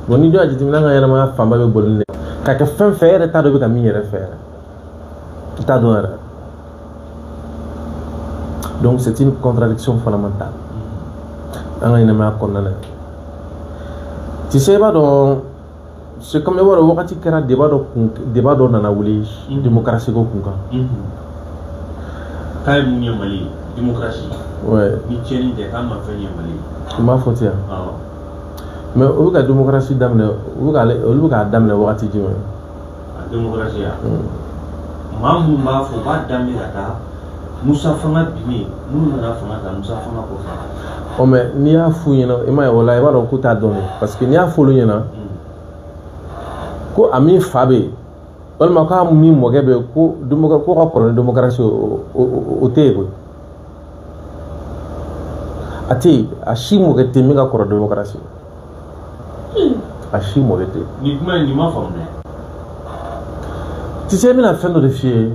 Bon, n'i dun y'a jateminɛ, an ka ɲɛnamaya fanba bɛ boli de ka kɛ fɛn fɛn e yɛrɛ t'a dɔn i bɛ ka min yɛrɛ fɛ yɛrɛ, i t'a dɔn yɛrɛ. Donc c'est une contradiction fondamentale an ka ɲɛnamaya kɔnɔna na. Tu sais, i b'a dɔn, c'est comme i b'a dɔn, wagati kɛra débat dɔ kun, débat dɔ nana wuli démocratie ko kun kan. K'a ye mun ɲɛ Mali ye, démocratie? Ouais. Ni tiɲɛni tɛ, k'a ma fɛn ɲɛ Mali ye. U m'a fɔ ten yan? Awɔ. Mais u bɛ ka démocratie daminɛ, u bɛ k'ale, olu bɛ k'a daminɛ wagati jumɛn? A démocratie ya, maa minnu b'a fɔ, u b'a daminɛ ka taa Musa fanga binnen, minnu nana fanga ta Musa fanga kɔfɛ. Ɔ, mais n'i y'a f'u ɲɛna, i m'a ye, o la i b'a dɔn k'u t'a dɔn dɛ, parce que n'i y'a f'olu ɲɛna ko a min fa bɛ yen walima k'a min mɔkɛ bɛ yen, ko ko ka kɔrɔ ni démocratie, o tɛ yen koyi, a tɛ yen. A si mɔkɛ tɛ min ka kɔrɔ démocratie, a si mɔkɛ tɛ yen. Nin kuma in, nin ma faamu dɛ. Tu sais, n bɛna fɛn dɔ de f'i ye.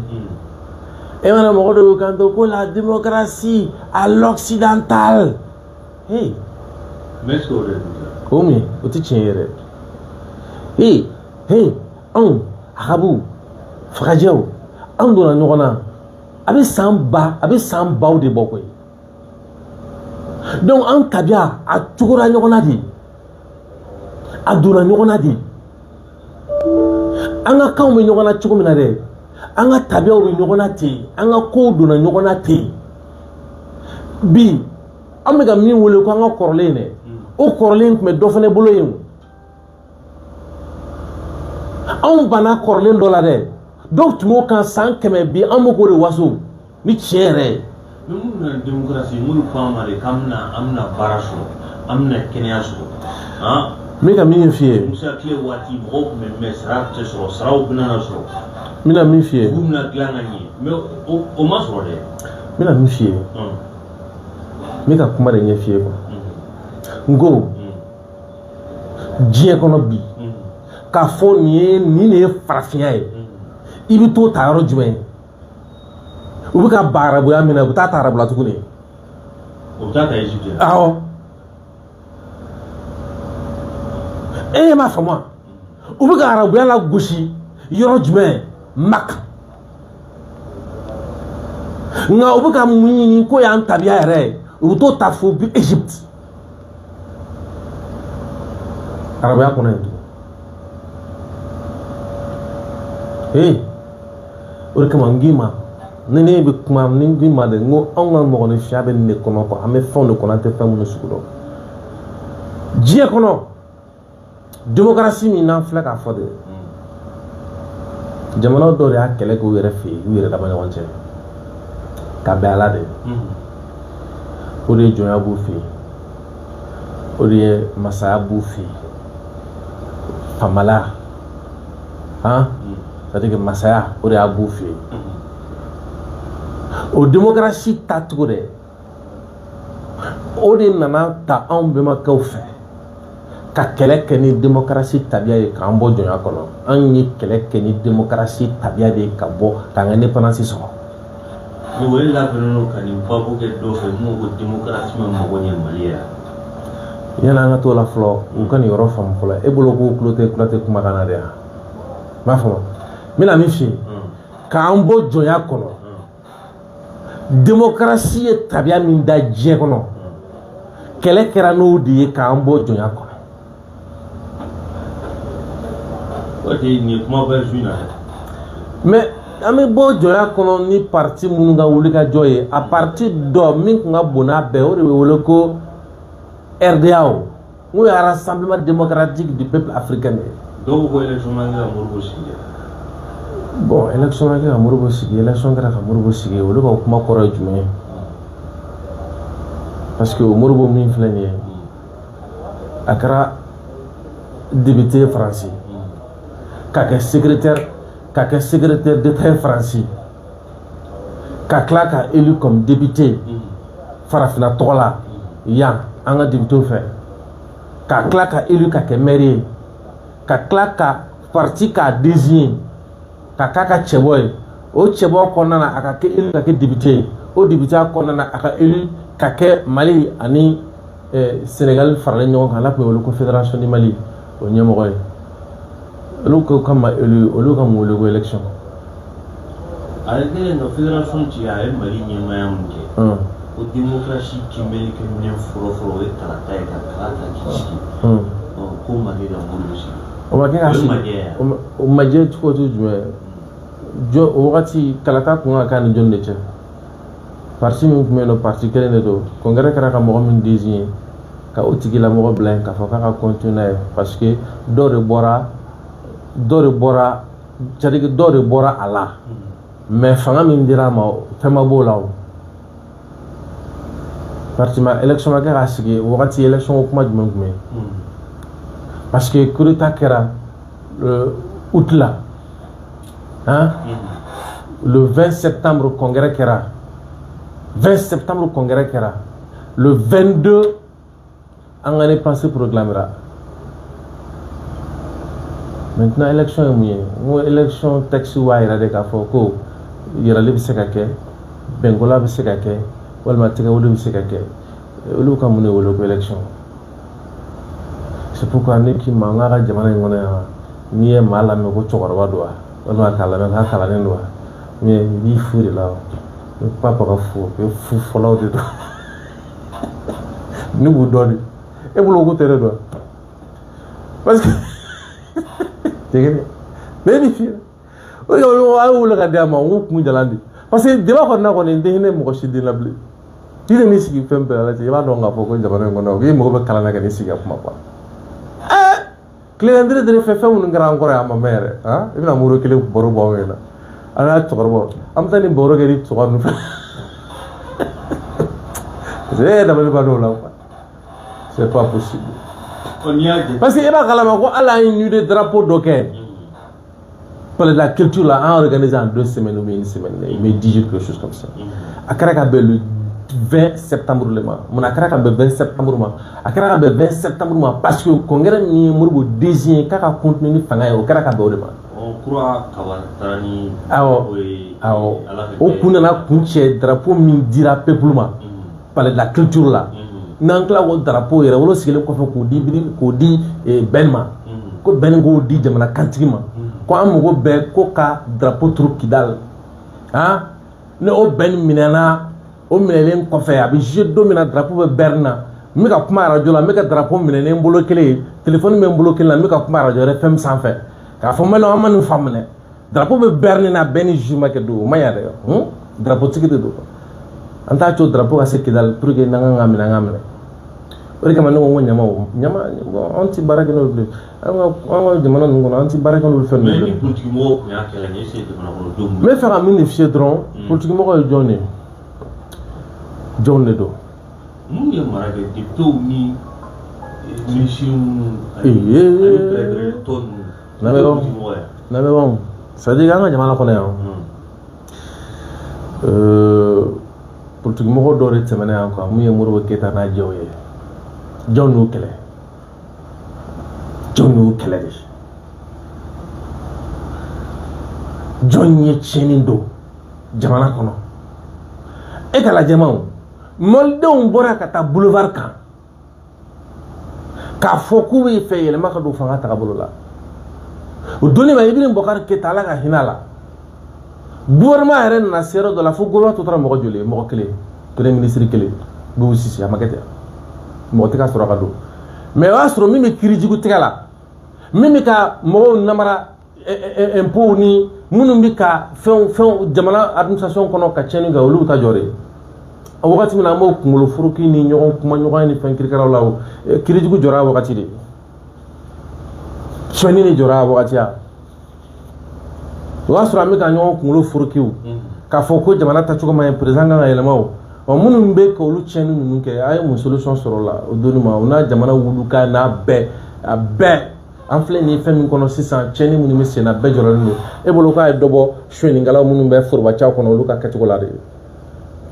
E mana mɔgɔ dɔw kan to ko la démocratie à l'occidentale, hey. Mais est ce que o de don? O mun, o tɛ tiɲɛ yɛrɛ. Hey hey, anw arabuw, farajɛw, anw donna ɲɔgɔn na, a bɛ san ba, a bɛ san baw de bɔ koyi. Donc an tabiya a cogora ɲɔgɔn na de, a donna ɲɔgɔn na de. An ka kanw bɛ ɲɔgɔn na cogo min na dɛ, an ka tabiyaw bɛ ɲɔgɔn na ten, an ka kow donna ɲɔgɔn na ten. Bi an bɛ ka min wele ko an ka kɔrɔlen dɛ, o kɔrɔlen tun bɛ dɔ fana bolo yen. Anw banna kɔrɔlen dɔ la dɛ, dɔw tun b'o kan san 100, bi an b'o k'o de waso ni tiɲɛ yɛrɛ ye. Mais minnu nana démocratie, minnu ko an ma de k'an bɛna, an bɛna baara sɔrɔ, an bɛna kɛnɛya sɔrɔ, han. N bɛ ka min f'i ye. Musa tile waati, mɔgɔw tun bɛ mɛn, sara tɛ sɔrɔ, saraw bɛna na sɔrɔ. N bɛna min f'i ye. Dugu bɛna dilan ka ɲɛ, mais o ma sɔrɔ dɛ. N bɛna min f'i ye, n bɛ ka kuma de ɲɛ f'i ye quoi. N ko diɲɛ kɔnɔ bi, k'a fɔ nin ye, nin de ye farafinya ye, i bɛ t'o ta yɔrɔ jumɛn? U bɛ ka ban arabuya min na, u bɛ taa ta arabu la tuguni. O bɛ taa ta Égypte? Awɔ. E m'a faamu wa? U bɛ ka arabuya la gosi yɔrɔ jumɛn? Maka. Nka u bɛ ka mun ɲini k'o y'an tabiya yɛrɛ ye? U bɛ t'o ta fo bi Égypte, arabuya kɔnɔ yen tugun. Ee, o de kama n k'i ma, ni ne bɛ kuma ni n k'i ma de, n ko anw ka mɔgɔninfinya bɛ nin de kɔnɔ quoi. An bɛ fɛnw de kɔnɔ, an tɛ fɛn minnu sugu dɔn. Diɲɛ kɔnɔ, démocratie min n'an filɛ k'a fɔ de, jamana dɔw de y'a kɛlɛ k'u yɛrɛ fɛ yen, u yɛrɛ dama ɲɔgɔn cɛ ka bɛn a la de. O de ye jɔnya b'u fɛ yen, o de ye masaya b'u fɛ yen, faamala han, c'est à dire que masaya, o de y'a b'u fɛ yen. O démocratie tacogo dɛ, o de nana ta anw bɛnbakɛw fɛ ka kɛlɛ kɛ ni démocratie tabiya ye k'an bɔ jɔnya kɔnɔ. Anw ye kɛlɛ kɛ ni démocratie tabiya de ye ka bɔ k'an ka indépendance sɔrɔ. Mais o ye labɛnnen don ka nin babu kɛ dɔw fɛ minnu ko démocratie ma mago ɲɛ Mali ye. Yanni an ka t'o la fɔlɔ, u ka nin yɔrɔ faamu fɔlɔ. E bolo ko tulo tɛ Kuyate kumakan na de yan, n b'a faamu. N bɛna min f'i ye, k'an bɔ jɔnya kɔnɔ, démocratie ye tabiya min da diɲɛ kɔnɔ, kɛlɛ kɛra n'o de ye k'an bɔ jɔnya kɔnɔ. Waati nin ye kumaba ye su in na dɛ. Mais an bɛ bɔ jɔnya kɔnɔ ni parti minnu ka wulikajɔ ye, a parti dɔ min tun ka bon n'a bɛɛ, o de bɛ wele ko RDA, o n'o ye Rassemblement démocratique du peuple africain de ye. Dɔw ko élection man kɛ ka Modibo sigi dɛ. Bon, élection ma kɛ ka Modibo sigi, élection kɛra ka Modibo sigi, olu ka kuma kɔrɔ ye jumɛn ye? Parce que o Modibo min filɛ nin ye, a kɛra député Faransi, ka kɛ secrétaire d'État ye Faransi, ka tila ka élu comme député farafinna tɔgɔ la yan an ka député fɛ, ka tila ka élu ka kɛ maire ye, ka tila ka parti k'a désigner ka k'a ka cɛbɔ ye. O cɛbɔ kɔnɔna na, a ka kɛ élu ka kɛ député ye. O député kɔnɔna na, a ka élu ka kɛ Mali ani Sénégal faralen ɲɔgɔn kan, n'a tun bɛ wele ko Fédération du Mali. o ɲɛmɔgɔ ye. Olu ko k'a ma élu, olu ka mun wele ko élection? A ye kɛlen ka fédération ci, a ye Mali ɲɛmaaya mun kɛ, ko démocratie kiimɛli kɛ minɛn fɔlɔ-fɔlɔ, o ye kalata ye, ka kala ta k'i sigi, ko Mali ka bolo sigi. O ma kɛ ka sigi, o ma jɛ cogo jumɛn? Jɔn o wagati kalata kun ka k'a ni jɔn de cɛ? Parti min tun bɛ yen nɔ, parti kelen de don. Congrès kɛra ka mɔgɔ min désigner, ka o tigilamɔgɔ bila yen k'a fɔ k'a ka continuer n'a ye, parce que dɔ de bɔra, c'est à dire que dɔ de bɔra a la, mais fanga min dira a ma, fɛn ma b'o la. O parti ma élection ma kɛ k'a sigi. O wagati élection ko kuma jumɛn tun bɛ yen? Parce que coup d'état kɛra août la, hein, le 20 septembre congrès kɛra, 20 septembre congrès kɛra, le 22 an ka indépendance proclamera. Maintenant, élection ye mun ye? N ko élection texte b'a yɛrɛ de k'a fɔ ko yɛrɛli bɛ se ka kɛ, bɛnkola bɛ se ka kɛ, walima tɛgɛwuli bɛ se ka kɛ. Olu ka mun de wele ko élection? C'est pourquoi ne k'i ma, n k'a ka jamana in kɔnɔ yan, n'i ye maa lamɛn ko cɛkɔrɔba don wa, walima k'a lamɛn k'a kalannen don wa, mais i b'i fu de la. O ne kuma ka fu, o ye fu fɔlaw de don. Ne b'u dɔn de. E bolo ko tɛ ne dɔn, parce que tɛ ne ni fi o de a ye wele ka di a ma. N ko kun jalan de, parce que débat kɔni na kɔni, n tɛ hinɛ mɔgɔ si den la bilen. I de n'i sigi fɛn bɛɛ la, i b'a dɔn k'a fɔ ko jamana in kɔnɔ i mago bɛ kalan na ka n'i sigi ka kuma quoi. Ɛɛ, tilegan dere fɛ, fɛn minnu kɛra an kɔrɔ yan, a ma mɛn yɛrɛ. Han, i bɛna muru kelen baro bɔ anw ɲɛna, an n'a cɛkɔrɔbaw, an bɛ taa nin baro kɛ ni cɛkɔrɔba ninnu fɛ, parce que e yɛrɛ dabali ba dɔw la quoi. C'est pas possible. Parce que e b'a kalama ko hali an ye nuit de drapeau dɔ kɛ palais de la culture la, an organisé en 2 semaines ou bien une semaine, mais 10 jours, quelque chose comme ça. A kɛra ka bɛn le 20 septembre le ma. Mun a kɛra ka bɛn 20 septembre ma? A kɛra ka bɛn 20 septembre ma parce que congrès min ye Modibo désigné k'a ka continuer ni fanga ye, o kɛra ka bɛn o de ma. Kura kaba taara ni Awɔ, o kun nana kun cɛ drapeau min dira peuple ma palais de la culture la, n'an tila k'o drapeau yɛrɛ wolo sigilen kɔfɛ k'o di bɛn ma, ko bɛn k'o di jamana kantigi ma, ko an mago bɛɛ ko ka drapeau turu Kidal. Han, ni o bɛn minɛna, o minɛlen kɔfɛ, a bɛ jouer don min na, drapeau bɛ Berne na. N bɛ ka kuma arajo la, n bɛ ka drapeau minɛ ni n bolo kelen ye, téléphone bɛ n bolo kelen na, n bɛ ka kuma arajo RFM sanfɛ k'a fɔ maliyɛnw, an ma nin faamu dɛ. Drapeau bɛ Berne na, bɛn ni jeu ma kɛ don o ma ɲa dɛ. Drapeau tigi de don, an t'a to drapeau ka se Kidal pour que n'an kan ka minɛ, an ka minɛ. O de kama ne ko n ko ɲama, o ɲama, bon, an ti baara kɛ n'olu bilen. An ka jamana ninnu kɔnɔ, an ti baara kɛ n'olu fɛn ninnu. Mais ni politique mɔgɔw tun y'a kɛlɛ, nin ye jamana kɔnɔdenw. N bɛ fɛ ka min de f'i ye dɔrɔn, politique mɔgɔ ye jɔn de ye? Jɔn de don? Mun ye mara kɛ, députéw ni minisiri minnu ani pɛrɛpɛrɛ tɔ ninnu? Lamɛnbaaw, c'est à dire an ka jamana kɔnɔ yan, politique mɔgɔ dɔw de tɛmɛna yan quoi. Mun ye Modibo Keyita n'a jɛw ye? Jɔn y'o kɛlɛ? Jɔn y'o kɛlɛ de? Jɔn ye tiɲɛni don jamana kɔnɔ? E ka lajɛ ma, o malidenw bɔra ka taa boulevard kan k'a fɔ k'u bɛ fɛ yɛlɛma ka don fanga tagabolo la. O donni ma, Ibrahim Boubacar Keïta, Ala ka hinɛ a la, gouvernement yɛrɛ nana se yɔrɔ dɔ la fo gouvernement tɔ tora mɔgɔ joli ye? Mɔgɔ kelen, premier ministre kelen, Boubou Cissé. A ma kɛ ten, mɔgɔ tɛ ka sɔrɔ ka don. Mais o y'a sɔrɔ min bɛ kiiri jugu tigɛ la, min bɛ ka mɔgɔw namara impôt ni minnu bɛ ka fɛnw fɛnw jamana administration kɔnɔ ka tiɲɛni kɛ, olu bɛ taa jɔ de. A wagati min na an b'o kunkolo foroki ni ɲɔgɔn kuma ɲɔgɔnya ni fɛn kirikaraw la, o kiiri jugu jɔra a wagati de, sɔnni de jɔra a wagati ya. O y'a sɔrɔ an bɛ ka ɲɔgɔn kunkolo forokiw k'a fɔ ko jamana tacogo man ɲi, président kan ka yɛlɛma. O ɔ minnu bɛ ka olu tiɲɛni ninnu kɛ, a ye mun solution sɔrɔ o la? O donni ma, o n'a jamana wuluka n'a bɛɛ, a bɛɛ an filɛ nin ye fɛn min kɔnɔ sisan, tiɲɛni minnu bɛ sen na, bɛɛ jɔrɔlen don. E bolo k'a ye dɔ bɔ sonyɛnikɛlaw minnu bɛ forobacaw kɔnɔ, olu ka kɛcogo la de,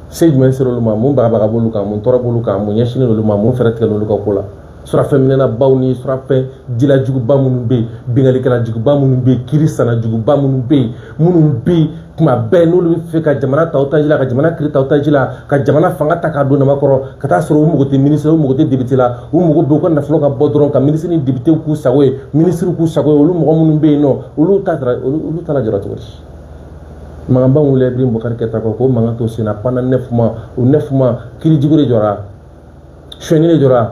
se jumɛn sera olu ma? Mun bagabaga b'olu kan? Mun tɔɔrɔ b'olu kan? Mun ɲɛsinnen olu ma? Mun fɛɛrɛ tigɛ olu ka ko la? Surafɛn minɛnabaw ni surafɛn dilajuguba minnu bɛ yen, binkannikɛlajuguba minnu bɛ yen, kiiri sanajuguba minnu bɛ yen, minnu bɛ yen tuma bɛɛ n'olu bɛ fɛ ka jamana ta otage la, ka jamana kiiri ta otage la, ka jamana fanga ta k'a don nama kɔrɔ, ka taa sɔrɔ u mago tɛ ministre, u mago tɛ député la, u mago bɛ u ka nafolo ka bɔ dɔrɔn, ka ministre ni député k'u sago ye, ministre k'u sago ye. Olu mɔgɔ minnu bɛ yen nɔ, olu ta olu ta lajɔra cogo di? Mankanba wulila Ibrahim Boubacar Keïta kɔ, k'o mankan to sen na pendant 9 mois. O 9 mois, kiiri jugu de jɔra, sonyɛni de jɔra,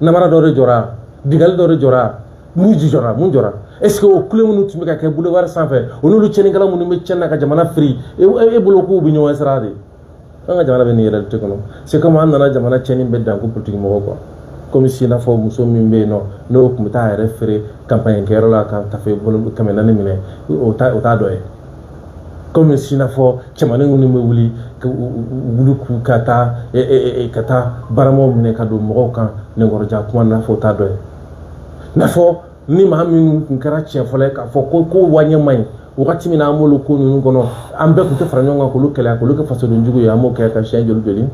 namara dɔ de jɔra, binkanni dɔ de jɔra, mun jɔra, mun jɔra? Est ce que o kule minnu tun bɛ ka kɛ boulevard sanfɛ, o n'olu tiɲɛnikɛla minnu bɛ tiɲɛni na ka jamana firi, e bolo k'u bɛ ɲɔgɔn sira de? An ka jamana bɛ nin réalité kɔnɔ. C'est comme an nana jamana tiɲɛni bɛɛ dan ko politique mɔgɔ quoi, comme si i n'a fɔ muso min bɛ yen nɔ, n'o tun bɛ taa a yɛrɛ feere campagne kɛyɔrɔ la ka tafe bolo 400 minɛ, o t'a dɔ ye. Comme si i n'a fɔ cɛmanin minnu bɛ wuli wuli k'u ka taa baramaw minɛ ka don mɔgɔw kan nɛnkɔrɔja kuma, n'a fɔ o t'a dɔ ye. N'a fɔ ni maa minnu tun kɛra tiɲɛ fɔlɔ ye k'a fɔ ko waɲɛ man ɲi, wagati min na an b'olu ko ninnu kɔnɔ, an bɛɛ tun tɛ fara ɲɔgɔn kan k'olu kɛlɛ, k'olu kɛ fasodenjugu ye. An b'o kɛ ka siɲɛ joli joli?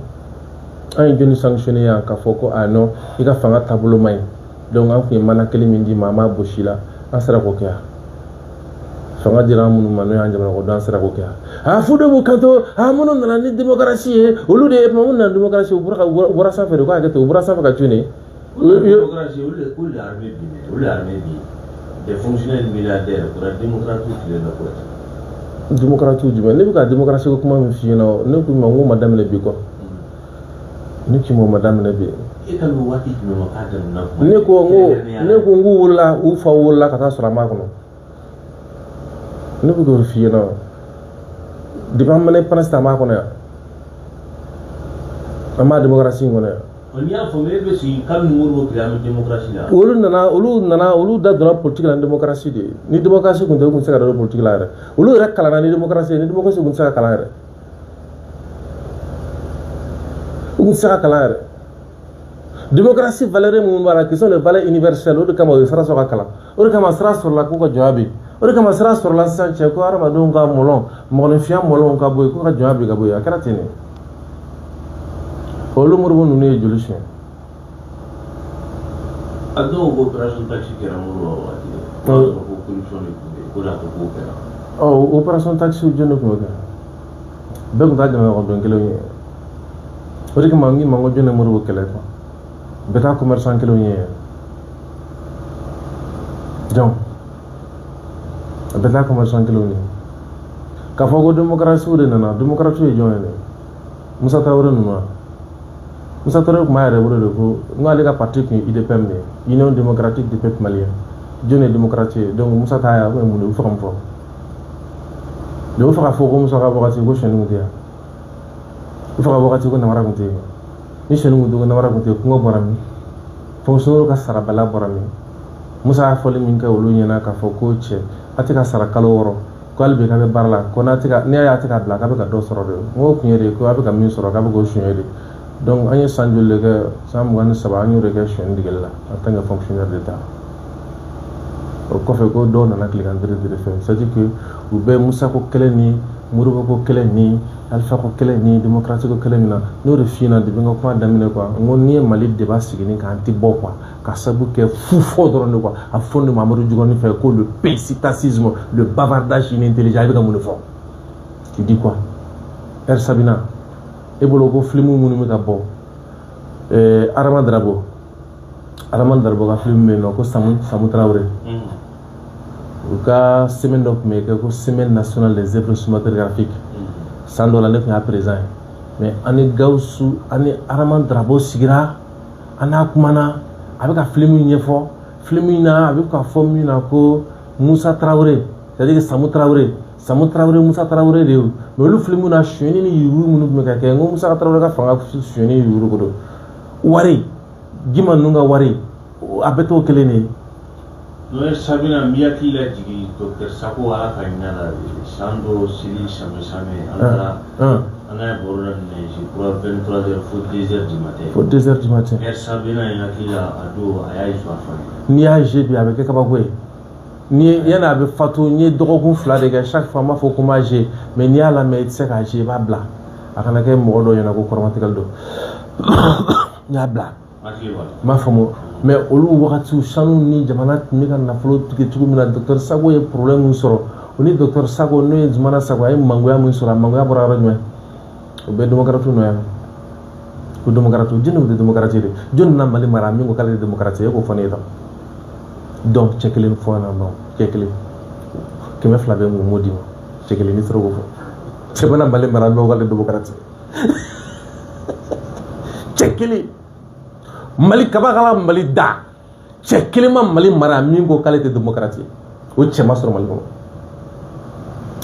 An ye jɔnni sanctionné yan k'a fɔ ko a non, i ka fanga taabolo man ɲi, donc an tun ye mana kelen min d'i ma, an b'a gosi la? An sera k'o kɛ yan? Fanga dira an minnu ma, n'o y'an jamana kɔnɔdenw, an sera k'o kɛ yan? A fu de b'u kanto, a minnu nana ni démocratie ye, olu de ye minnu nana démocratie, u bɔra sanfɛ de, k'a hakɛ to, u bɔra sanfɛ ka cun de. Démocratie, olu de armée bin, olu de armée bin, des fonctionnaires milliardaires o kɛra démocrate tile la quoi. Démocrate jumɛn? Ne bɛ ka démocratie ko kuma min f'i ɲɛna, ne ko i ma n ko ma daminɛ bi quoi, ne k'i ma o ma daminɛ bi. E ka nin waati jumɛn ma k'a daminɛ? Ne ko n ko ne ko n k'u wolola, u fa wolola ka taa sɔrɔ a m'a kɔnɔ. Ne bɛ k'o f'i ɲɛna depuis an mana indépendance ta, an b'a kɔnɔ yan, an b'a démocratie in kɔnɔ yan. N'i y'a faamu, e bɛ sigi kabini Modibo tile, an bɛ démocratie la. Olu nana, olu da donna politique la ni démocratie de ye. Ni démocratie tun tɛ, u tun tɛ se ka don politique la yɛrɛ. Olu yɛrɛ kalanna ni démocratie ye. Ni démocratie tun tɛ se ka kalan yɛrɛ, u tun tɛ se ka kalan yɛrɛ. Démocratie valeur minnu b'a la, qui sont les valeurs universelles, o de kama u ye sira sɔrɔ ka kalan. O de kama sira sɔrɔla k'u ka jɔnya bɛ, o de kama sira sɔrɔla sisan cɛ ko hadamadenw ka mɔlɔn, mɔgɔninfinya mɔlɔnw ka bɔ yen, k'u ka jɔnya bɛ ka bɔ yen. A kɛra ten de. Olu Modibo ninnu ye joli suɲɛ? A dɔw ko opération taxi kɛra Modibo ka waati de, o y'a sɔrɔ ko corruption de tun bɛ yen, ko de y'a to k'o kɛra. Ɔ, opération taxi, jɔn de tun b'o kɛ? Bɛɛ tun t'a jamana kɔnɔden kelenw ye. O de kama n k'i ma ko jɔn de Modibo kɛlɛ quoi, bɛɛ t'a commerçant kelenw ye, jɔn a bɛɛ t'a commerçant kelenw ye. K'a fɔ ko démocratie de nana, démocratie ye jɔn ye dɛ? Musa Tarawele ninnu wa? Musa Tarawele tun b'a yɛrɛ bolo de ko n k'ale ka parti tun ye UDPM de ye, Union démocratique du peuple malien. Jɔn ye démocrate ye? Donc Musa t'a ye, a mun de u bɛ fɛ ka mun fɔ? Donc u bɛ fɛ k'a fɔ ko Musa ka wagati ko sonyɛni tun tɛ yan, u bɛ fɛ ka wagati ko namara tun tɛ yen. Ni sonyɛni tun tɛ, ko namara tun tɛ yen, kungo bɔra min? Fonctionnaire ka sarabaliya bɔra min? Musa y'a fɔli min kɛ olu ɲɛna k'a fɔ ko cɛ, a tɛ ka sara kalo 6, ko hali bi k'a bɛ baara la, ko n'a tɛ ka, n'i y'a ye a tɛ ka bila, k'a bɛ ka dɔ sɔrɔ de. N ko kun ye de ko a bɛ ka min sɔrɔ, k'a bɛ k'o suɲɛ de. Donc an ye san joli de kɛ? San 23, an y'o de kɛ sonyɛni degeli la en tant que fonctionnaire d'État. O kɔfɛ ko dɔw nana tilegan dere dere fɛ, c'est à dire que u bɛ Musa ko kɛlɛ ni Modibo ko kɛlɛ ni Alpha ko kɛlɛ ni démocratie ko kɛlɛ min na, n'o de f'i ɲɛna depuis n ka kuma daminɛ quoi. N ko n'i ye Mali débat sigi nin kan, an tɛ bɔ quoi, ka sababu kɛ fu fɔ dɔrɔn de quoi. A fɔ de Mamadu Jugɔni fɛ ko le psittacisme, le bavardage inintelligent. I bɛ ka mun de fɔ? Tu dis quoi? R Sabina, e bolo ko film minnu bɛ ka bɔ, Adama Darabo, Adama Darabo ka film bɛ yen nɔ ko Samu Tarawele, u ka semaine dɔ tun bɛ kɛ ko semaine nationale des œuvres cinématographiques. San dɔ la, ne tun y'a président ye, mais an ni Gawusu, an ni Adama Darabo sigira, an n'a kumana, a bɛ ka film ɲɛfɔ. Film in na, a bɛ ka fɔ min na ko Musa Tarawele, c'est à dire Samu Tarawele, Samu Tarawele, Musa Tarawele de ye. Mais olu film na, sonyɛni ni yurugu minnu tun bɛ ka kɛ, n ko Musa Tarawele ka fanga sonyɛni ni yurugu ko don, wari Jima ninnu ka wari, a bɛɛ t'o kelen de ye. N'o ye Sabina, n b'i hakili lajigin docteur Sako, Ala ka hinɛ la, san dɔ seli samɛ samɛ, an taara an n'a ye baro daminɛ, je crois 23 heures fo 2 heures du matin. Fo 2 heures du matin. R Sabina in hakili la, a don a y'a histoire fɔ an ye. N'i y'a joué bi, a bɛ kɛ kabako ye. Ni yanni a bɛ fatu, n ye dɔgɔkun 2 de kɛ, chaque fois n b'a fɔ ko n b'a joué, mais n'i y'a lamɛn, i tɛ se k'a joué, i b'a bila a kana kɛ mɔgɔ dɔw ɲɛna ko kɔrɔmatigɛli don. N y'a bila. N b'a faamu, mais olu wagatiw sanu ni jamana tun bɛ ka nafolo tigɛ cogo min na, docteur Sago ye problème min sɔrɔ, o ni docteur Sago n'o ye Zumana Sago, a ye mangoya min sɔrɔ, a mangoya bɔra yɔrɔ jumɛn? O bɛɛ démocrate nɔ yan. Ko démocrate, jɔnni tɛ démocrate de? Jɔnni na Mali mara min ko k'ale ye démocrate ye? E k'o fɔ ne ye tan. Donc cɛ kelen fɔ na ban, cɛ kelen 200 bɛ mun m'o d'i ma, cɛ kelen n'i sera k'o fɔ, cɛ bɛna Mali mara min ko k'ale démocrate, cɛ kelen Mali kabakala Mali da, cɛ kelen ma Mali mara min ko k'ale tɛ démocrate ye, o cɛ ma sɔrɔ Mali kɔnɔ.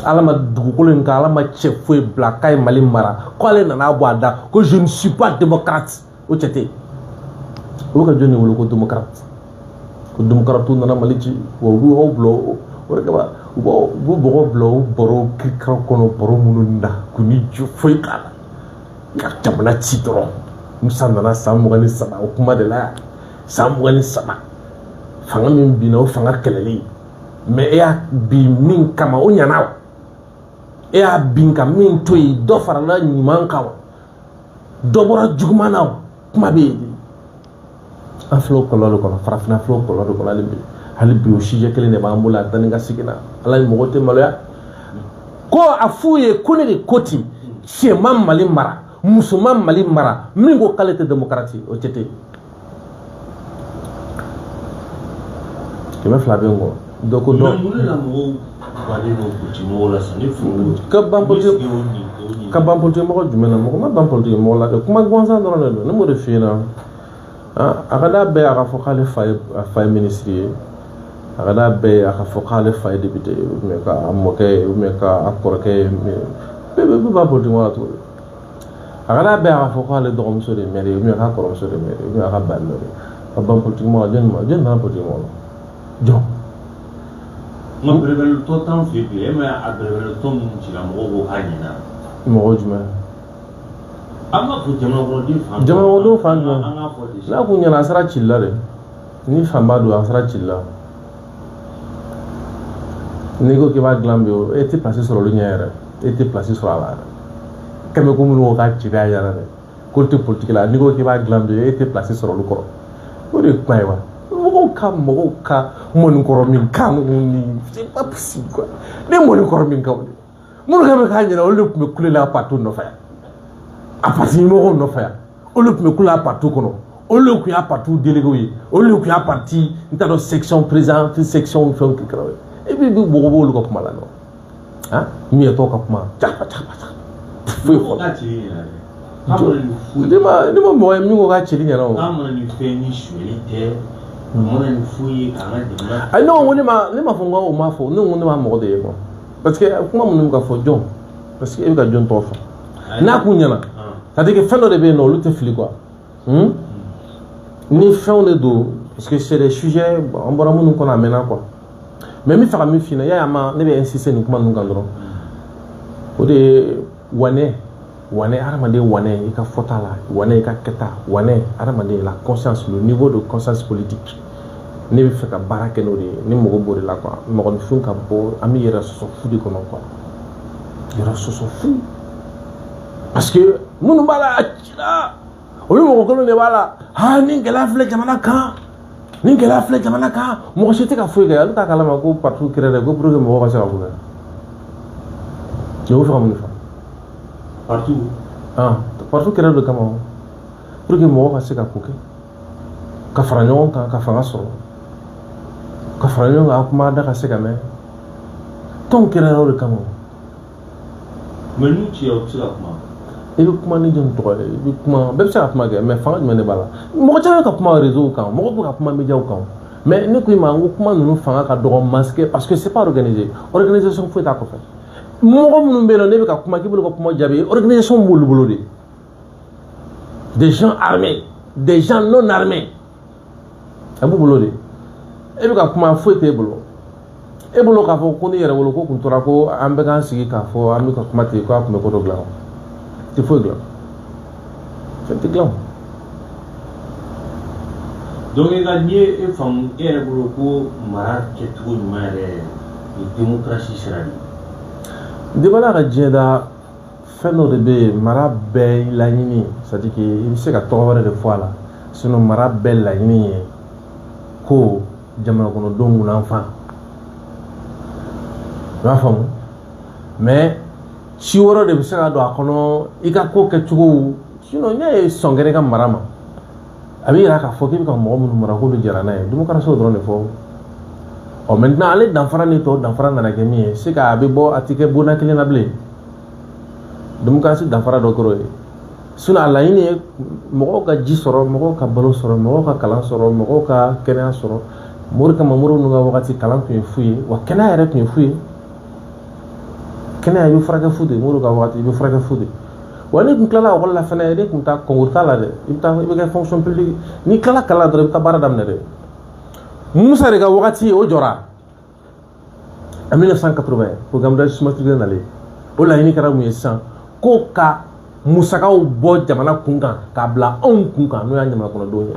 Ala ma dugukolo in kan, Ala ma cɛ foyi bila k'a ye Mali mara ko ale nana bɔ a da ko je ne suis pas démocrate, o cɛ tɛ yen. O bɛ ka jɔn de wele ko démocrate? Ko démocrate nana Mali ci, wa u b'aw bila o de kama, u b'u mɔgɔw bila o baro kirikara kɔnɔ, baro minnu na k'u ni ju foyi t'a la, ka jamana ci dɔrɔn. Musa nana san 23 o kuma de la yan, san 23 fanga min binna, o fanga kɛlɛli, mais e y'a bin min kama, o ɲana wa? E y'a bin ka min to yen, dɔ farala ɲuman kan wa? Dɔ bɔra juguman na wa? Kuma bɛ yen de. An filɛ o kɔlɔlɔ de kɔnɔ, farafinna filɛ o kɔlɔlɔ de kɔnɔ hali bi. Hali bi o sujet kelen de b'an bolo a taa ni ka segin na. Ala ye mɔgɔ tɛ maloya ko a f'u ye ko ne de ko ten, cɛ ma Mali mara, muso ma Mali mara min ko k'ale tɛ démocrate, o cɛ tɛ yen. 200 bɛ n kɔ dɔ ko dɔ. Mun de la mɔgɔw bannen don politique mɔgɔw la sisan? Ne furu Ka ban politique, ka ban politique mɔgɔ jumɛn na? Mɔgɔ ma ban politique mɔgɔ la dɛ, kuma gansan dɔrɔn de don. Ne m'o de f'i ɲɛna, a ka d'a bɛɛ ye a ka fɔ k'ale fa ye, a fa ye ministre ye, a ka d'a bɛɛ ye a ka fɔ k'ale fa ye député ye, ou bien k'a mɔkɛ ye, ou bien k'a kɔrɔkɛ ye, bɛɛ bɛ ban politique mɔgɔ la cogo di? A ka d'a bɛɛ ye a ka fɔ k'ale dɔgɔmuso de ye maire ye, ou bien k'a kɔrɔmuso de ye maire ye, ou bien a ka ba ye. Ka ban politique mɔgɔ la, jɔn ma, jɔn nana politique mɔgɔ la? Jɔn? Nka bɛrɛbɛrɛ tɔ t'an fɛ yen bi. E ma a bɛrɛbɛrɛ tɔ minnu cira, mɔgɔw ko k'a ɲɛna. Mɔgɔ jumɛn? An b'a fɔ jamana kɔnɔden fan. Jamana kɔnɔdenw fan jumɛn? An k'a fɔ de. N'a kun ɲɛna, a sera cili la dɛ. Ni fanba don, a sera cili la. N'i ko k'i b'a dilan bi, e tɛ place sɔrɔ olu ɲɛ yɛrɛ, e tɛ place sɔrɔ a la yɛrɛ. Kɛmɛ ko minnu ko k'a cili a ɲɛna dɛ, k'olu tɛ politique la, n'i ko k'i b'a dilan bi, e tɛ place sɔrɔ olu kɔrɔ. O de ye kuma ye wa. Mɔgɔw ka mɔnikɔrɔ min kan ni, c'est pas possible quoi. Ne mɔnikɔrɔ min kan, minnu ka bɛ k'a ɲɛna, olu de tun bɛ kule la parti nɔfɛ yan, a parti ɲɛmɔgɔw nɔfɛ yan, olu tun bɛ kule a parti kɔnɔ, olu de tun y'a parti délégué ye, olu de tun y'a parti n t'a dɔn section président, section fɛnw kɛra ye. E bi mɔgɔ b'olu ka kuma la nɔ, han miyɛtɔ ka kuma jaba jaba foyi fɔlɔ. K'a cili ɲɛna dɛ. K'a mana nin foyi. Ne ma mɔgɔ ye min ko k'a cili ɲɛna o. K'a mana nin fɛn ni sonyali tɛ. A mana nin foyi ye k'an ka jamana. Ayi, ne ko ne ma fɔ n ko o ma fɔ, ne ko ne ma mɔgɔ de ye quoi, parce que kuma minnu bɛ ka fɔ jɔn, parce que e bɛ ka jɔn tɔgɔ fɔ n'a kun ɲɛna, c'est à dire que fɛn dɔ de bɛ yen nɔ, olu tɛ fili quoi. Ni fɛnw de don, parce que c'est des sujets an bɔra minnu kɔnɔ a mɛnna quoi. Mais n bɛ fɛ ka min f'i ɲɛna, y'a ma, ne bɛ insister nin kuma ninnu kan dɔrɔn, o de ye wanɛ, wanɛ hadamaden, wanɛ i ka fɔta la, wanɛ i ka kɛta, wanɛ hadamaden, la conscience, le niveau de conscience politique. Ne bɛ fɛ ka baara kɛ n'o de ye, ni mɔgɔ b'o de la quoi. Mɔgɔninfin ka bɔ, an bɛ yɛrɛ sɔsɔ fu de kɔnɔ quoi, yɛrɛ sɔsɔ fu, parce que minnu b'a la a cira, olu mɔgɔ kelen de b'a la. Aa, ni gɛlɛya filɛ jamana kan, ni gɛlɛya filɛ jamana kan, mɔgɔ si tɛ ka foyi kɛ. Olu t'a kalama ko parti kɛra dɛ, ko pour que mɔgɔw ka se ka ko kɛ. O bɛ fɛ ka mun de fɔ? Parti. Ah, parti kɛra de kama pour que mɔgɔw ka se ka ko kɛ, ka fara ɲɔgɔn kan, ka fanga sɔrɔ, ka fara ɲɔgɔn kan, a kuma da ka se ka mɛn. Tɔnw kɛra o de kama. Mais n'u cira, u tɛ se ka kuma. I bɛ kuma ni jɔn tɔgɔ ye? I bɛ kuma, bɛɛ bɛ se ka kuma kɛ, mais fanga jumɛn de b'a la? Mɔgɔ caman bɛ ka kuma réseau kan, mɔgɔ bɛ ka kuma médiaw kan, mais ne ko i ma n ko kuma ninnu fanga ka dɔgɔ masqué, parce que c'est pas organisé, organisation foyi t'a kɔfɛ. Mɔgɔ minnu bɛ yen nɔ, ne bɛ ka kuma k'i bolo ka kuma jaabi, organisation b'olu bolo de, des gens armés, des gens non armés, a b'u bolo de. E bɛ ka kuma, foyi t'e bolo. E bolo k'a fɔ ko ne yɛrɛ bolo ko kun tora ko an bɛ k'an sigi k'a fɔ an bɛ ka kuma ten, k'a tun bɛ ko dɔ dilan, tɛ foyi dilan, fɛn tɛ dilan. Donc e ka n'i ye e faamu, e yɛrɛ bolo ko mara kɛcogo ɲuman yɛrɛ ye démocratie sira de ye? Debala ka diɲɛ da, fɛn dɔ de bɛ yen, mara bɛɛ laɲini, c'est à dire que i bɛ se ka tɔgɔ wɛrɛ de fɔ a la. Sinon mara bɛɛ laɲini ye ko jamana kɔnɔdenw kunnafan. I b'a faamu? Mais ci wɛrɛ de bɛ se ka don a kɔnɔ i ka ko kɛcogo. Sinon n'i y'a ye sɔn kɛra i ka mara ma, a bɛ yira k'a fɔ k'i bɛ ka mɔgɔ minnu mara k'olu jɛra n'a ye. Démocratie o dɔrɔn de fɔ. Ɔ maintenant ale danfara ni tɔw danfara nana kɛ min ye, c'est que a bɛ bɔ, a ti kɛ bonda kelen na bilen. Démocratie danfara dɔ kɛra o ye. Sinon a laɲini ye mɔgɔw ka ji sɔrɔ, mɔgɔw ka balo sɔrɔ, mɔgɔw ka kalan sɔrɔ, mɔgɔw ka kɛnɛya sɔrɔ. Mori kama, Mori ninnu ka wagati, kalan tun ye fu ye, wa kɛnɛya yɛrɛ tun ye fu ye. Kɛnɛya, i bɛ furakɛ fu de. Mori ka wagati, i bɛ furakɛ fu de. Wa n'i kun tilala ekɔli la fɛnɛ, ne kun taa concours t'a la dɛ, i bɛ taa, i bɛ kɛ fonction publique. N'i tilala kalan dɔrɔn, i bɛ taa baara daminɛ dɛ. Musa de ka wagati, o jɔra en 1980, programme d'ajustement structurel nalen. O laɲini kɛra mun ye sisan? Ko ka musakaw bɔ jamana kun kan k'a bila anw kun kan, n'o y'an jamana kɔnɔdenw ye.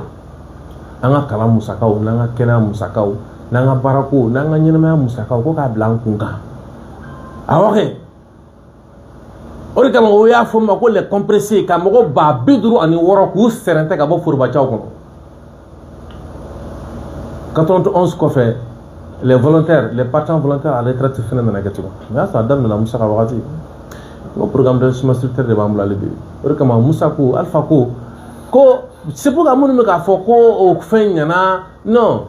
An ka kalan musakaw, n'an ka kɛnɛya musakaw, n'an ka baarako, n'an ka ɲɛnamaya musakaw, ko k'a bila an kun kan. Awɔ kɛ, o de kama o y'a fɔ ma ko les compressés, ka mɔgɔ 56 000 k'u sɛrɛntɛ ka bɔ forobacaw kɔnɔ. 91 kɔfɛ, les volontaires, les partants volontaires à retraite fɛnɛ nana kɛ tugun. Mais y'a sɔrɔ a daminɛna Musa ka wagati. N ko programme d'ajustement structurel de b'an bolo hali bi. O de kama Musa ko, Alpha ko ko c'est pourquoi minnu bɛ k'a fɔ ko o fɛn ɲɛna, non,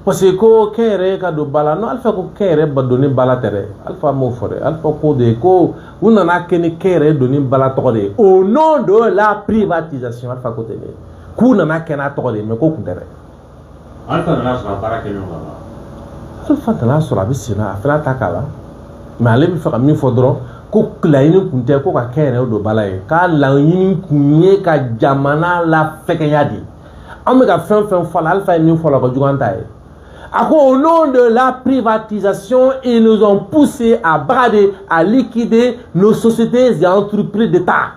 parce que ko kɛnyɛrɛye ka don ba la. Non, Alpha ko kɛnyɛrɛ ba donni ba la tɛ dɛ. Alpha m'o fɔ dɛ. Alpha ko de ko u nana kɛ ni kɛnyɛrɛye donni ba la tɔgɔ de ye, au nom de la privatisation. Alpha ko ten de k'u nana kɛ n'a tɔgɔ de ye, mais ko kun tɛ dɛ. Alpha nana sɔrɔ a baara kɛlen ka ban. Alpha nana sɔrɔ a bɛ sen na, a fana ta k'a la. Mais ale bɛ fɛ ka min fɔ dɔrɔn, ko laɲini kun tɛ ko ka kɛnyɛrɛye don ba la ye, k'a laɲini kun ye ka jamana lafɛgɛya de. An bɛ ka fɛn fɛn fɔ a la, Alpha ye min fɔ a la, o ka jugu an ta ye. A ko au nom de la privatisation, ils nous ont poussé à brader, à liquider nos sociétés et entreprises d'État.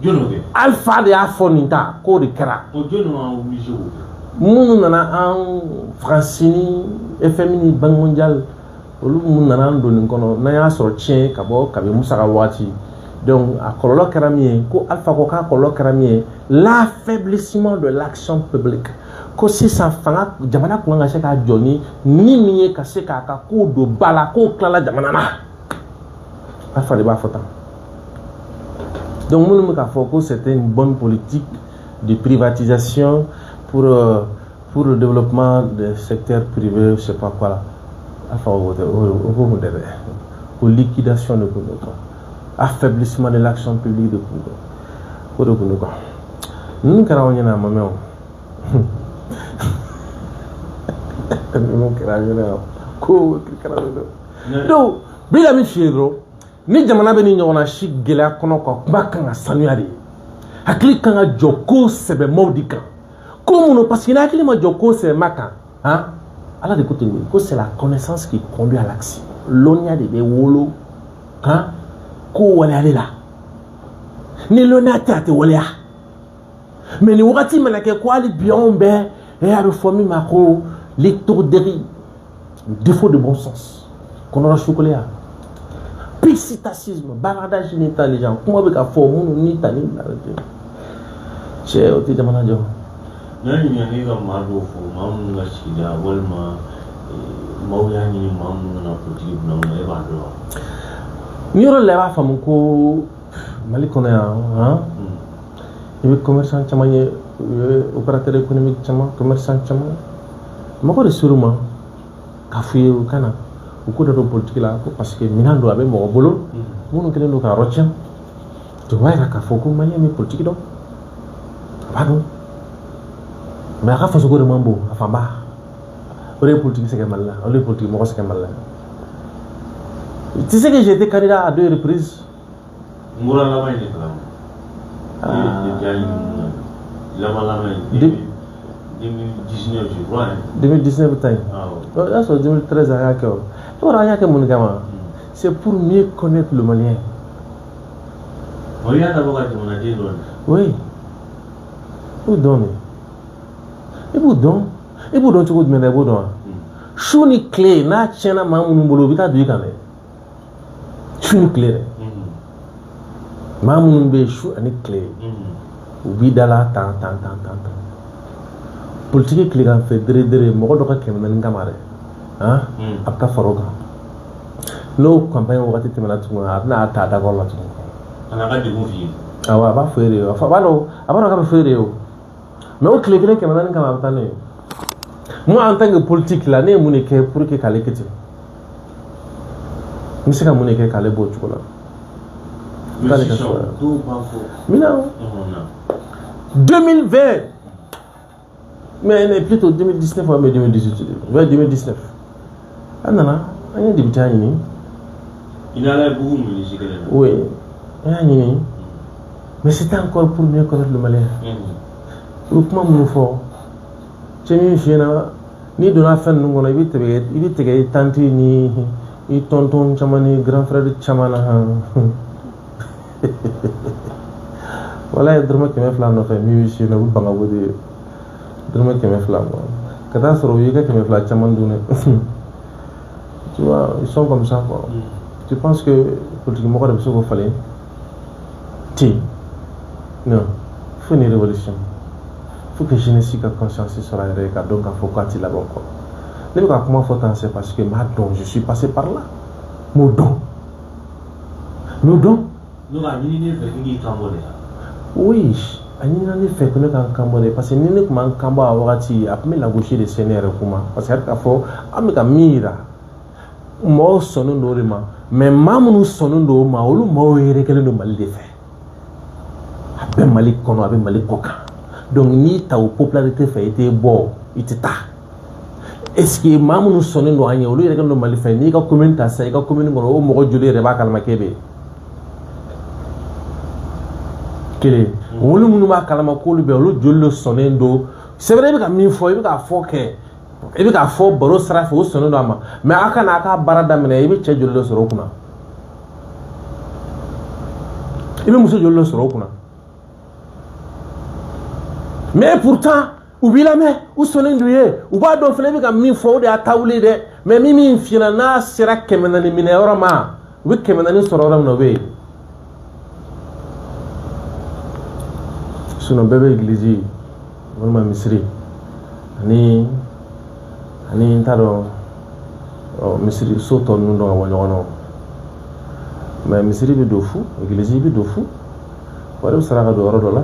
Jɔn y'o kɛ? Alpha de y'a fɔ nin ta k'o de kɛra. O jɔn y'an obligé k'o kɛ? Minnu nana an, Faransi ni FMI ni Banque mondiale, olu minnu nana an don nin kɔnɔ, n'an y'a sɔrɔ tiɲɛ ka bɔ kabi Musa ka waati. Donc a kɔlɔlɔ kɛra min ye, ko Alpha ko k'a kɔlɔlɔ kɛra min ye, l'affaiblissement de l'action publique. Ko sisan fanga, jamana kun kan ka se k'a jɔ ni min ye, ka se k'a ka kow don ba la, k'o tilala jamana na. Alpha de b'a fɔ tan. Donc minnu bɛ k'a fɔ ko c'était une bonne politique de privatisation pour le développement des secteurs privés, je sais pas quoi là, Alpha o tɛ, o ko kun tɛ dɛ. Ko liquidation de kun don quoi, affaiblissement de l'action publique de kun don, o de kun don quoi. Ninnu kɛra anw ɲɛna, a ma mɛn o. Ninnu kɛra an ɲɛna, ko kɛra don. Donc bi la min f'i ye dɔrɔn, ni jamana bɛ ni ɲɔgɔnna si gɛlɛya kɔnɔ quoi, kuma kan ka sanuya de, hakili kan ka jɔ ko sɛbɛmaw de kan, ko minnu, parce que ni hakili ma jɔ ko sɛbɛma kan, han, Ala de ko ten de, ko c'est la connaissance qui conduit à l'action. Lɔnniya de bɛ wolo han ko waleyali la. Ni lɔnniya tɛ, a tɛ waleya. Mais nin wagati mana kɛ ko hali bi anw bɛ a bɛ fɔ min ma ko l'étourderie, défaut de bon sens, kɔnɔrɔ sukoleya, psittacisme, bavardage inintelligent, kuma bɛ ka fɔ minnu ni ta ni cɛ, o tɛ jamana jɔ. N'a ɲininka k'e ka maa dɔw fɔ, maa minnu ka sigida walima maaw y'a ɲini maa minnu nana politiki bila mun na, e b'a dɔn wa? Ni yɔrɔ la, i b'a faamu ko Mali kɔnɔ yan, han, i bɛ commerçant caman ye, u ye opérateur économique caman, commerçant caman, mɔgɔ de ser'u ma k'a f'u ye u ka na u ko dɔ don politique la, ko parce que minɛn don a bɛ mɔgɔ bolo minnu kɛlen don ka yɔrɔ tiɲɛ. O b'a yira k'a fɔ ko malien bɛ politique dɔn, a b'a dɔn, mais a ka fasoko de man bon a fanba. O de ye politique sɛgɛn Mali la, o de ye politique mɔgɔ sɛgɛn Mali la. Tu sais que j'ai été candidat à deux reprises. N bɔra laban in de kalama. Laban laban in. 2019, je crois, hein. 2019 ta in. Awɔ. O y'a sɔrɔ 2013 an y'a kɛ o. I b'a dɔn an y'a kɛ mun de kama? C'est pour mieux connaître le Malien. O y'a dabɔ ka jamanaden dɔn de. Oui. I b'u dɔn de. I b'u dɔn. I b'u dɔn cogo jumɛn na i b'o dɔn wa? Su ni tile, n'a tiɲɛna maa minnu bolo, u bɛ taa don i kan dɛ. Su ni tile dɛ. Maa minnu bɛ yen su ani tile. U b'i da la tan tan tan tan tan. Politique tilegan fɛ dere dere, mɔgɔ dɔ ka 400 kama dɛ, han, a bɛ taa fara o kan. N'o campagne wagati tɛmɛna tuguni, a bɛna a ta a dakɔrɔ la tuguni. A n'a ka degun f'i ye. Awɔ, a b'a fɔ e de ye, a b'a dɔn, a b'a dɔn k'a bɛ fɔ e de ye o. Mais o tile kelen 400 kama, a bɛ taa n'o ye. Moi, en tant que politique la, ne ye mun de kɛ pour que k'ale kɛ ten? N bɛ se ka mun de kɛ k'ale bɔ o cogo la? Mais sisan, dɔw b'a fɔ. Mina 2020, mais plutôt 2019 ou 2018, ouais, 2019, an nana, an ye député ɲini. I n'ala ye bugu mun ni kelen na. Oui, an y'a ɲini, mais c'était encore pour mieux connaître le Malien. U bɛ kuma minnu fɔ, cɛ min f'i ɲɛna, n'i donna fɛn ninnu kɔnɔ, i bɛ tigɛ i tante ni i tonton caman ni grand frère caman na han. Wala ye dɔrɔmɛ 200 nɔfɛ min bɛ si yen nɔ, u bɛ ban ka bɔ de dɔrɔmɛ 200 ma ka taa sɔrɔ u y'i ka 200 caman dun dɛ. Tu vois, ils sont comme ça, quoi. Tu penses que politique mɔgɔ de bɛ se k'o falen ten? Non, il faut une révolution, il faut que jeunesse ka conscience sɔrɔ a yɛrɛ ye, ka dɔn k'a fɔ k'a ti laban kɔ. Ne bɛ ka kuma fɔ tan, c'est parce que n b'a dɔn, je suis passé par là, n b'o dɔn, n b'o dɔn. Donc a ɲini ne fɛ k'i kan bɔ de la. Oui, a ɲinina ne fɛ ko ne ka n kan bɔ de, parce que ni ne tun ma n kan bɔ a wagati, a tun bɛ lagosi de se ne yɛrɛ kuma, parce que hali k'a fɔ an bɛ ka min yira, mɔgɔw sɔnnen don o de ma. Mais maa minnu sɔnnen don o ma, olu maaw yɛrɛ kɛlen don Mali de fɛ. A bɛ Mali kɔnɔ, a bɛ Mali kɔ kan. Donc n'i ta o popularité fɛ, i tɛ bɔ, i tɛ taa. Est ce que maa minnu sɔnnen don an ye, olu yɛrɛ kɛlen don Mali fɛ? N'i ka commune ta sisan, i ka commune kɔnɔ, o mɔgɔ joli yɛrɛ b'a kalama k'e bɛ yen? Kelen. Olu minnu b'a kalama k'olu bɛ, olu joli de sɔnnen don? C'est vrai, i bɛ ka min fɔ, i bɛ k'a fɔ kɛ, i bɛ k'a fɔ baro sira fɛ, o sɔnnen don a ma. Mais a kana a ka baara daminɛ, i bɛ cɛ joli de sɔrɔ o kunna? I bɛ muso joli de sɔrɔ o kunna? Mais pourtant u b'i lamɛn, u sɔnnen don ye, u b'a dɔn fana i bɛ ka min fɔ, o de y'a taabolo ye dɛ. Mais min f'i ɲɛna, n'a sera 400 minɛ yɔrɔ ma, u bɛ 400 sɔrɔ yɔrɔ min na, o bɛ yen. Sinon bɛɛ bɛ église walima misiri ani n t'a dɔn, misiri so tɔ ninnu dɔn ka bɔ ɲɔgɔn na. Mais misiri bɛ don fu, église bɛ don fu, wari bɛ sara ka don yɔrɔ dɔ la,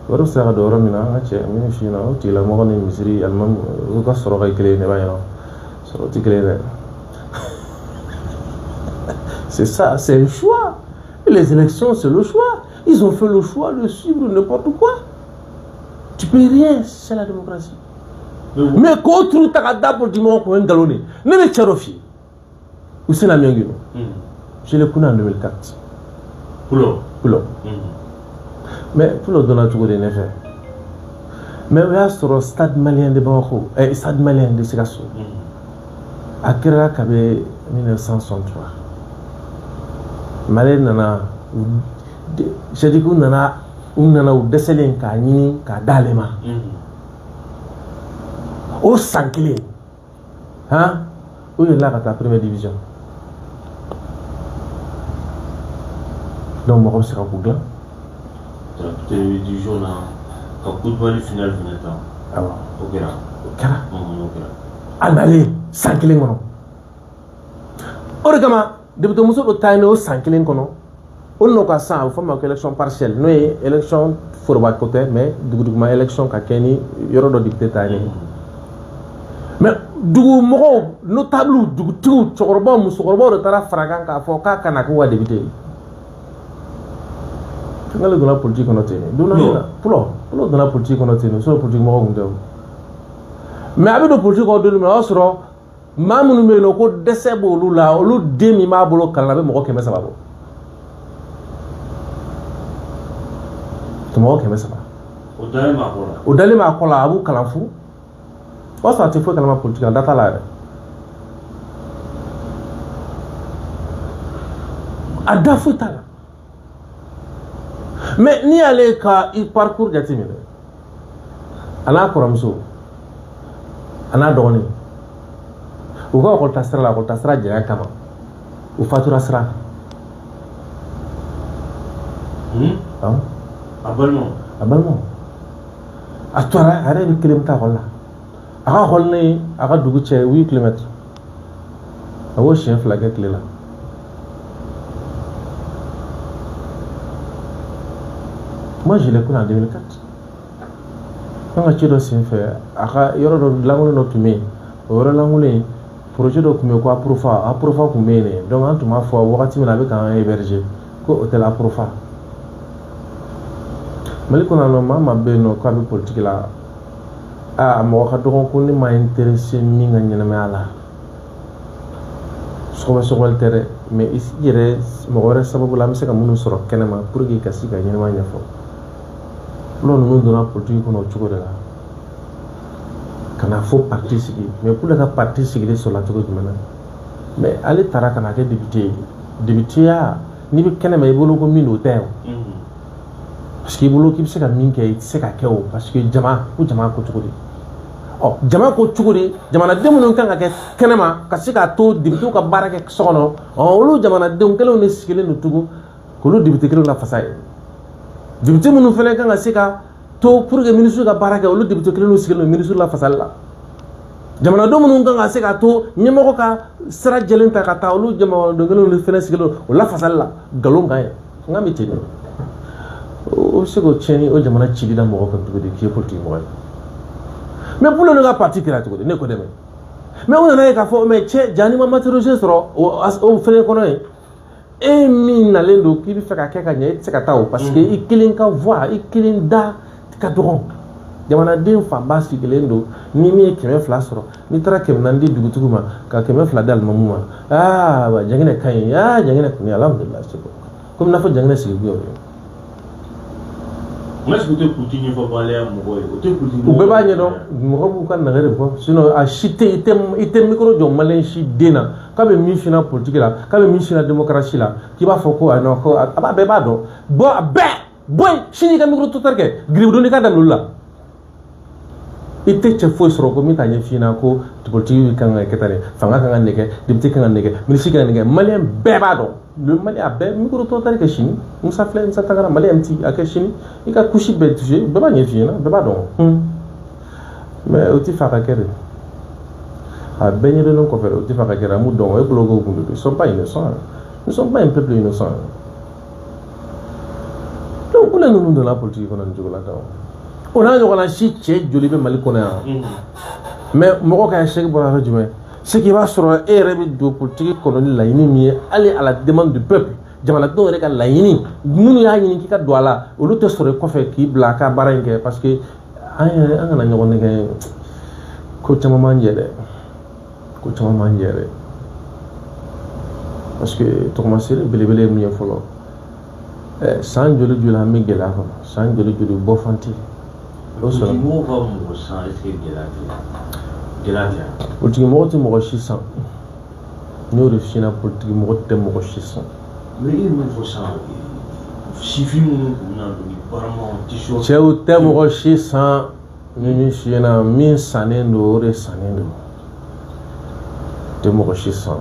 wari bɛ sara ka don yɔrɔ min na. An ka cɛ min f'i ɲɛna, o tigilamɔgɔ ni misiri alimami, u ka sɔrɔ ka kelen ye, ne b'a ɲɛna sɔrɔ tɛ kelen ye dɛ. C'est ça, c'est un choix. Et les élections, c'est le choix. Ils ont fait le choix de suivre n'importe quoi. Tu peux rien, c'est la démocratie. Mais k'o turu ta ka da politique mɔgɔ kun, ye nkalon de ye. Ne bɛ cɛ dɔ f'i ye, Usena Mianguino. Je l'ai connu en 2004. Pulo. Pulo. Mais Pulo donna cogo di ne fɛ? Mais o y'a sɔrɔ Stade Malien de Bamako, Stade Malien de Sikasso. A kɛra kabi 1963. Mali nana, c'est-à-dire k'u nana, u nana u dɛsɛlen k'a ɲini k'a d'ale ma. O san kelen han, u yɛlɛla ka taa première division. Donc mɔgɔ bɛ se ka ko dilan. Première division na, ka coupe du Mali finale fɛnɛ ta. Awɔ. O kɛra. O kɛra. O kɛra. A nalen san kelen kɔnɔ, o de kama député muso dɔ ta ye o san kelen kɔnɔ, o nɔ ka san, a bɛ fɔ o ma ko élection partielle, n'o ye élection foroba ko tɛ, mais duguduguma élection ka kɛ ni yɔrɔ dɔ député ta ye. Mais dugu mɔgɔw, notable, dugutigiw, cɛkɔrɔbaw, musokɔrɔbaw de taara fara kan k'a fɔ k'a kana k'u ka député ye. N'ale donna politique kɔnɔ ten, donna min na, Pulo donna politique kɔnɔ ten, sinon politique mɔgɔ tun tɛ o. Mais a bɛ don politique kɔnɔ don min na, o y'a sɔrɔ maa minnu bɛ yen nɔ ko dɛsɛ b'olu la, olu den min b'a bolo kalan na, a bɛ mɔgɔ 300 bɔ. Mɔgɔ 300. O dalen b'a kɔ la. O dalen b'a kɔ la, a b'u kalan fu. O y'a sɔrɔ a tɛ foyi kalama politique la, a da t'a la yɛrɛ. A da foyi t'a la. Mais n'i y'ale ka i parcours jateminɛ, a n'a kɔrɔmuso, a n'a dɔgɔnin, u ka ekɔli ta sira la, ekɔli ta sira janya kama, u fatura sira kan. A balimaw. A balimaw, a tora a yɛrɛ bɛ kelen bɛ taa ekɔli la. A ka ekɔli ni a ka dugu cɛ 8 kilomètres. A b'o siɲɛ 2 kɛ tile la. Moi, je l'ai connu en 2004. An ka ci dɔ senfɛ, a ka yɔrɔ dɔ lankolon dɔ tun bɛ yen. O yɔrɔ lankolon in, projet dɔ tun bɛ yen ko Aprofa. Aprofa tun bɛ yen de. Donc an tun b'a fɔ wagati min na a bɛ k'an héberger ko hôtel Aprofa. Mali kɔnɔ yan nɔ, maa maa bɛ yen nɔ k'a bɛ politique la, a mɔgɔ ka dɔgɔn ko ne ma intéressé min ka ɲɛnamaya la. Sɔgɔbɛ sɔgɔbɛli tɛ dɛ, mais i yɛrɛ mɔgɔ wɛrɛ sababu la an bɛ se ka minnu sɔrɔ kɛnɛma pour que ka se ka ɲɛnamaya ɲɛfɔ. Olu ninnu donna politique kɔnɔ o cogo de la. Ka na fo parti sigi, mais pour ka parti sigilen sɔrɔla cogo jumɛn na? Mais ale taara ka na kɛ député ye. Député ya, n'i bɛ kɛnɛma i bolo ko min don o tɛ o. Parce que i bolo k'i bɛ se ka min kɛ, i tɛ se ka kɛ o, parce que jama ko jama ko cogo di? Ɔ jama ko cogo di? Jamanaden minnu kan ka kɛ kɛnɛma ka se k'a to député ka baara kɛ so kɔnɔ, ɔ olu jamanadenw kelenw de sigilen don tugun k'olu député kelenw lafasa ye. Député minnu fana kan ka se ka to pour que ministre ka baara kɛ, olu député kelenw sigilen don ministre lafasali la. Jamanadenw minnu kan ka se ka to ɲɛmɔgɔ ka sira jɛlen ta ka taa, olu jamanaden kelenw de fana sigilen don o lafasali la. Nkalon kan ye, n ka bɛ ten de. O bɛ se k'o tiɲɛni o jamana cili da mɔgɔ kan cogo di k'i ye politique mɔgɔ ye? Mais pour le ka parti kɛra cogo di? Ne ko dɛmɛ. Mais u nana ye k'a fɔ mais cɛ ja n'i ma matériel sɔrɔ o fɛnɛ kɔnɔ yen, e min nalen don k'i bɛ fɛ ka kɛ ka ɲɛ, e tɛ se ka taa o, parce que i kelen ka voix, i kelen da ka dɔgɔn. Jamanaden fanba sigilen don ni min ye 200 sɔrɔ, n'i taara 400 di dugutigi ma ka 200 di alimamu ma, aa wa jaginɛ ka ɲi, aa jaginɛ kun ye alhamdulilah, komi n'a fɔ jaginɛ sigi kun y'o ye. Mais est-ce que o tɛ politique ɲɛfɔbaliya mɔgɔ ye? O tɛ politique. U bɛɛ b'a ɲɛdɔn, mɔgɔ b'u ka nɛgɛ de bɔ, sinon a si tɛ i tɛ micro jɔ malien si den na k'a bɛ min f'i ɲɛna politique la, k'a bɛ min f'i ɲɛna démocratie la, k'i b'a fɔ ko ayi non, ko a b'a bɛɛ b'a dɔn. Bɔ a bɛɛ bɔ yen sini i ka micro trottoir kɛ giribudon i ka daminɛ olu la. I tɛ cɛ foyi sɔrɔ ko min t'a ɲɛf'i ɲɛna ko politique kan ka kɛ tan de, fanga kan ka nin kɛ, député kan ka nin kɛ, ministre kan ka nin kɛ. Malien bɛɛ b'a dɔn. Le Mali a bɛɛ micro trottoir kɛ sini, Musa filɛ, Musa Tangara, Mali MT a kɛ sini, i ka couche bɛɛ touché, bɛɛ b'a ɲɛf'i ɲɛna, bɛɛ b'a dɔn. Mais o tɛ fɛ a ka kɛ de. A bɛɛ ɲɛdɔnnen kɔfɛ, o tɛ fɛ a ka kɛ dɛ. An b'u dɔn, e bolo ko kun de don. Ils sont pas innocents, ils sont pas un peuple innocent. Donc kule ninnu donna politique kɔnɔ nin cogo la tan. O n'a ɲɔgɔnna si cɛ joli bɛ Mali kɔnɔ yan? Mais mɔgɔ ka échec bɔra yɔrɔ jumɛn? C'est qu'il b'a sɔrɔ e yɛrɛ bɛ don politique kɔnɔ ni laɲini min ye, hali à la demande du peuple, jamanadenw yɛrɛ ka laɲini, minnu y'a ɲini k'i ka don a la, olu tɛ sɔrɔ i kɔfɛ k'i bila a ka baara in kɛ, parce que an yɛrɛ an kana ɲɔgɔn nɛgɛ. Ko caman b'an jɛ dɛ, ko caman b'an jɛ dɛ, parce que tɔgɔmasere belebele ye mun ye fɔlɔ? San joli joli an bɛ gɛlɛya kɔnɔ, san joli joli bɔ fan tɛ o sɔrɔ. Politique mɔgɔw ka mɔgɔ san, est-ce que gɛlɛya tɛ? Gɛlɛya tɛ? Politique mɔgɔ tɛ mɔgɔ si san. N y'o de f'i ɲɛna, politique mɔgɔ tɛ mɔgɔ si san. Mais i ye min fɔ sisan, sifin minnu tun bɛna don ni baramaw t-shirt. Cɛw tɛ mɔgɔ si san. Ni min f'i ɲɛna, min sannen don, o de sannen don. Tɛ mɔgɔ si san,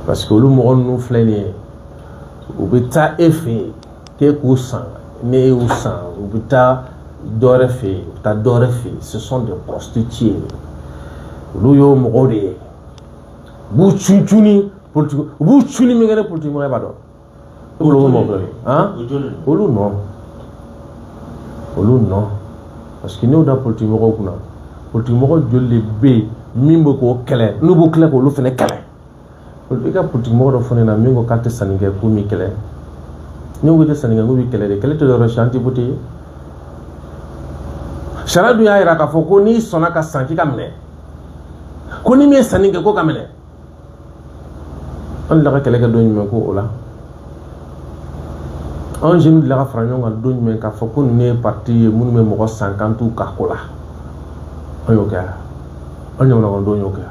parce que olu mɔgɔ ninnu filɛ nin ye, u bɛ taa e fɛ yen k'e k'u san, ne e y'u san, u bɛ taa dɔ wɛrɛ fɛ yen, u bɛ taa dɔ wɛrɛ fɛ yen. Ce sont des prostituées. Olu y'o mɔgɔw de ye, u b'u cuncuni politique, u b'u cuni min kɛ ni politique mɔgɔ b'a dɔn. E bolo ko mɔgɔ filɛ nin ye han, olu nɔ, olu nɔ, parce que n'o da politique mɔgɔw kunna, politique mɔgɔ joli de bɛ yen min bɛ k'o kɛlɛ, n'u b'o tila k'olu fana kɛlɛ? I ka politique mɔgɔ dɔ fɔ ne na min ko k'a tɛ sanni kɛ k'u m'i kɛlɛ. N'i ko k'i tɛ sanni kɛ k'u b'i kɛlɛ de, kɛlɛ tɛ dɔwɛrɛ si, an tɛ voter ye. Sariya dun y'a jira k'a fɔ ko n'i sɔnna ka san k'i ka minɛ, ko ni min ye sanni kɛ ko ka minɛ. An delila ka kɛlɛ kɛ don jumɛn ko o la? Anw jeunes delila ka fara ɲɔgɔn kan don jumɛn k'a fɔ ko ninnu ye parti ye minnu bɛ mɔgɔ san k'an t'u ka ko la? An y'o kɛ, an jamana kɔnɔdenw y'o kɛ.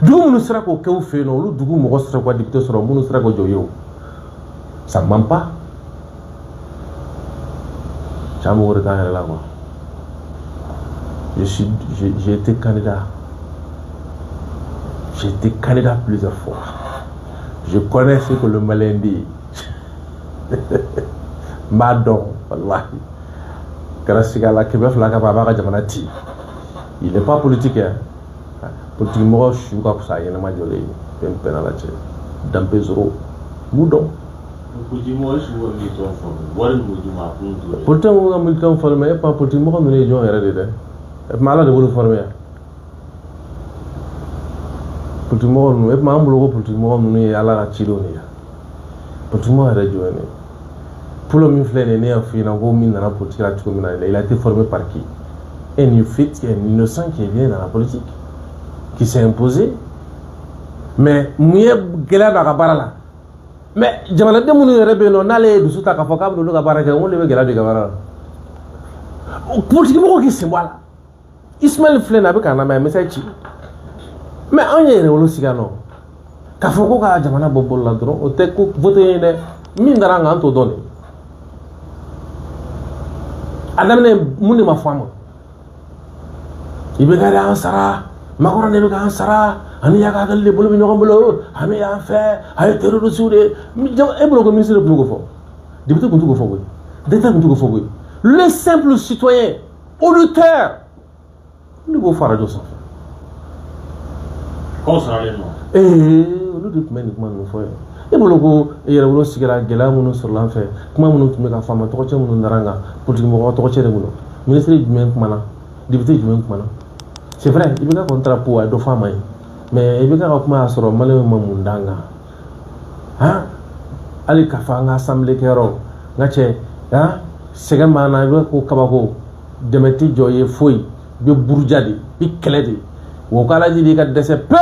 Dugu minnu sera k'o kɛ u fɛ yen nɔ, olu dugu mɔgɔ sera k'u ka député sɔrɔ, minnu sera k'o jɔ u ye o. Ça ment pas. Caman b'o de k'an yɛrɛ la quoi. J'ai été candidat. J'ai été candidat plusieurs fois. Je connais ce que le Malien dit. N b'a dɔn, wallahi. Kɛra siga la 200 ka bɔ a b'a ka jamana ci. Il n'est pas politique hein. Politique mɔgɔ su ka fisa ɲɛnama jɔlen ye fɛn bɛɛ n'Ala cɛ. Danbe zéro. M'u dɔn. Politique mɔgɔ su ka militant former wari min b'o d'u ma a kun t'o ye. Politique mɔgɔ ka militant former e pa politique mɔgɔ ninnu ye jɔn yɛrɛ de dɛ. E tuma Ala de b'olu former yan. Politique mɔgɔ ninnu e tuma an bolo ko politique mɔgɔ ninnu ye Ala ka cidenw de ye. Politique mɔgɔ yɛrɛ jɔn ye. Polo min filɛ nin ye ne y'a f'i ɲɛna ko min nana politique la cogo min na, il a été formé par qui? Un néophyte, un innocent qui vient dans la politique, qui s'est imposé. Mais mun ye gɛlɛya don a ka baara la? Mais jamanaden minnu yɛrɛ bɛ yen nɔ n'ale ye dusu ta k'a fɔ k'a bɛ n'olu ka baara kɛ, olu de bɛ gɛlɛya don i ka baara la. Politique mɔgɔw k'i sen bɔ a la. Ismaël filɛ nin ye a bɛ k'an lamɛn a ye message ci. Mais anw ye yɛrɛwolo sigi yan nɔ k'a fɔ ko ka jamana bɔ bolo la dɔrɔn o tɛ ko vote ye dɛ. Min dara an kan an t'o dɔn de. A daminɛ mun de ma fɔ an ma? I bɛ ka an sara, Macron de bɛ k'an sara, ani Yaka de bolo bɛ ɲɔgɔn bolo, an bɛ yan fɛ, a ye terroriste de ye. E bolo ko ministre de tun bɛ k'o fɔ, député tun t'o fɔ koyi, directeur tun t'o fɔ koyi. Le simple citoyen auditeur olu de b'o fɔ arajo sanfɛ. K'aw saralen don. Ee, olu de tun bɛ nin kuma ninnu fɔ ye. E bolo ko yɛrɛwolo sigira gɛlɛya minnu sɔrɔla an fɛ, kuma minnu tun bɛ ka fɔ a ma, tɔgɔcɛ minnu dara an kan, politique mɔgɔ tɔgɔcɛ de bolo. Ministre jumɛn kumana, député jumɛn kumana? C'est vrai, i bɛ ka kɔni taara po a ye dɔ fɔ a ma ye, mais i bɛ ka kuma y'a sɔrɔ maliyɛnw ma mun d'an kan han. Hali k'a fɔ an ka assemblée kɛyɔrɔ n ka cɛ han, sɛgɛn b'an na, i bɛ ko kabako dɛmɛ tɛ jɔ ye foyi, i bɛ buruja de, i bɛ kɛlɛ de, wa ko Ala ji ka dɛsɛ pewu.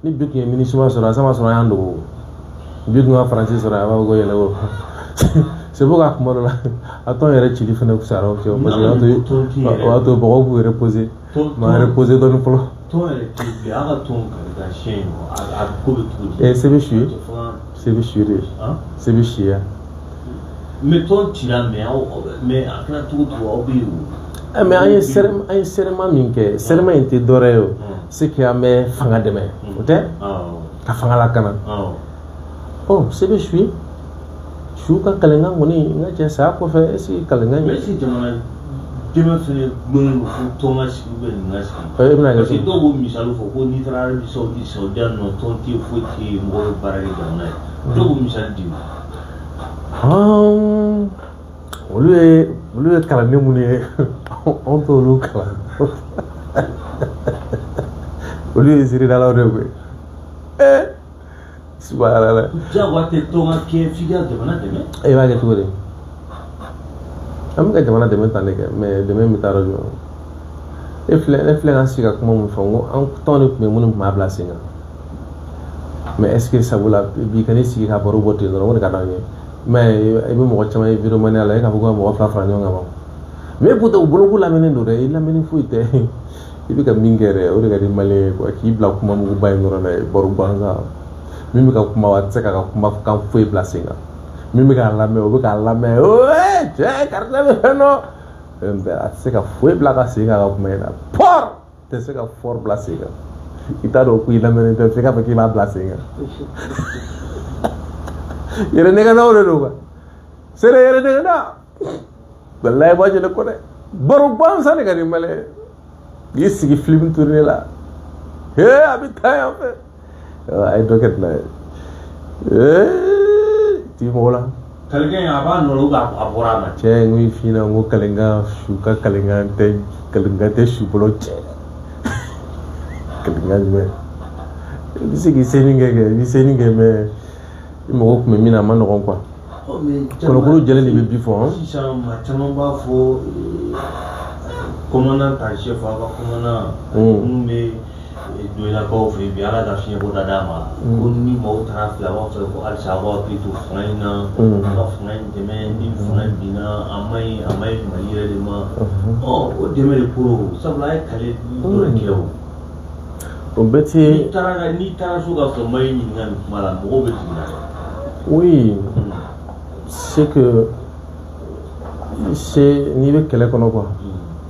Ni bi tun ye MINUSMA sɔrɔ a sama sɔrɔ an y'an dogo, bi tun ka Faransi sɔrɔ a b'a fɔ ko yɛlɛ o. C'est pourquoi kuma dɔ la a tɔn yɛrɛ cili fana fisayara o cɛ, parce que o b'a to mɔgɔw b'u reposer, ma reposer dɔɔni fɔlɔ. Tɔn yɛrɛ tɛ bilen, a ka tɔn ka siyɛn in a ko bɛ cogo di? Eh, se bɛ su ye, se bɛ su de, se bɛ si ya. Mais tɔn cira, mais aw, mais a kɛra cogo cogo aw bɛ yen o. Eh, mais an ye serment min kɛ, serment in tɛ dɔwɛrɛ ye o, c'est que an bɛ fanga dɛmɛ, o tɛ ka fanga lakana. Ɔ, se bɛ su ye, su ka kalenkan kɔni n ka cɛ saya kɔfɛ, est ce que kalenkan. Mais est ce que jamana dɛmɛ fɛnɛ gulonnen don fo tɔn ka sigi ou bien nin ka sigi? E bɛna kɛ. Parce que dɔw b'o misali fɔ ko n'i taara Arabie Saoudite, Saudiya nɔ, tɔn tɛ yen, foyi tɛ yen, mɔgɔw bɛ baara kɛ jamana ye. Dɔw b'o misali di. Olu ye kalanden minnu ye, anw t'olu kalan, olu ye ziiridalaw de koyi. Ee, subhanallah. Jagoya tɛ tɔn ka kɛ f'i ka jamana dɛmɛ. E b'a kɛ cogo di? An bɛ ka jamana dɛmɛ tan de kɛ, mais dɛmɛ bɛ taa yɔrɔ jumɛn? E filɛ, ne filɛ ka sigi ka kuma mun fɔ, n ko an tɔn de tun bɛ minnu tun b'a bila sen kan, mais est ce que sabula bi ka n'i sigi ka baro bɔ ten dɔrɔn, o de ka d'an ye. Mais i bɛ mɔgɔ caman ye vidéomania la, e k'a fɔ ko ka mɔgɔ fila fara ɲɔgɔn kan ban, mais pourtant u bolo k'u lamɛnnen don dɛ, i lamɛnni foyi tɛ. I bɛ ka min kɛ dɛ, o de ka di maliyɛn ye quoi, k'i bila kuma muguba in dɔrɔn dɛ, baro gansan. Min bɛ ka kuma, a tɛ se k'a ka kuma kan foyi bila sen kan. Min bɛ k'a lamɛn, o bɛ k'a lamɛn, ee cɛ, karisa bɛ fɛn dɔn, a tɛ se ka foyi bila ka sen kan a ka kuma in na, pɔr tɛ se ka fɔr bila sen kan. I t'a dɔn ko i lamɛnnen tɛ, f'i k'a fɔ k'i b'a bila sen kan. Yɛrɛ nɛgɛnnaw de don quoi, sere yɛrɛ nɛgɛnna, walayi b'a jɛnɛ kɔ dɛ, baro gansan de ka di maliyɛn ye. K'i sigi film tourné la, he, a bɛ taa yan fɛ, a ye dɔ kɛ tɛna ye, ee, ti mɔgɔ la. Kalenkan a b'a nɔ la ou a bɔra a ma? Cɛ, n ko i f'i ɲɛna, n ko kalenkan su ka kalenkan tɛ, kalenkan tɛ su bolo cɛ. Kalenkan jumɛn? I bɛ se k'i seni kɛ, i bɛ seni kɛ, mais i mago tun bɛ min na, a ma nɔgɔn quoi. Kɔnɔkuru jɛlen de bɛ bi fɔ. Sisan maa caman b'a fɔ commandant en chef, aw ka commandant minnu bɛ Doyinakaw fɛ yen bi, Ala ka fiɲɛ bɔda d'a ma, ko ni maaw taara fɛ, a b'a fɔ ko halisa aw b'aw hakili to fanga in na, aw ka fanga in dɛmɛ, ni fanga in binna a ma ɲi, a ma ɲi Mali yɛrɛ de ma. Ɔ, o dɛmɛ de ko don, sabula a ye kale dɔ de kɛ o. O bɛɛ tɛ. N'i taara so ka sɔrɔ maa y'i ɲininka nin kuma la, mɔgɔw bɛ jigin na dɛ. Oui, c'est que c'est n'i bɛ kɛlɛ kɔnɔ quoi,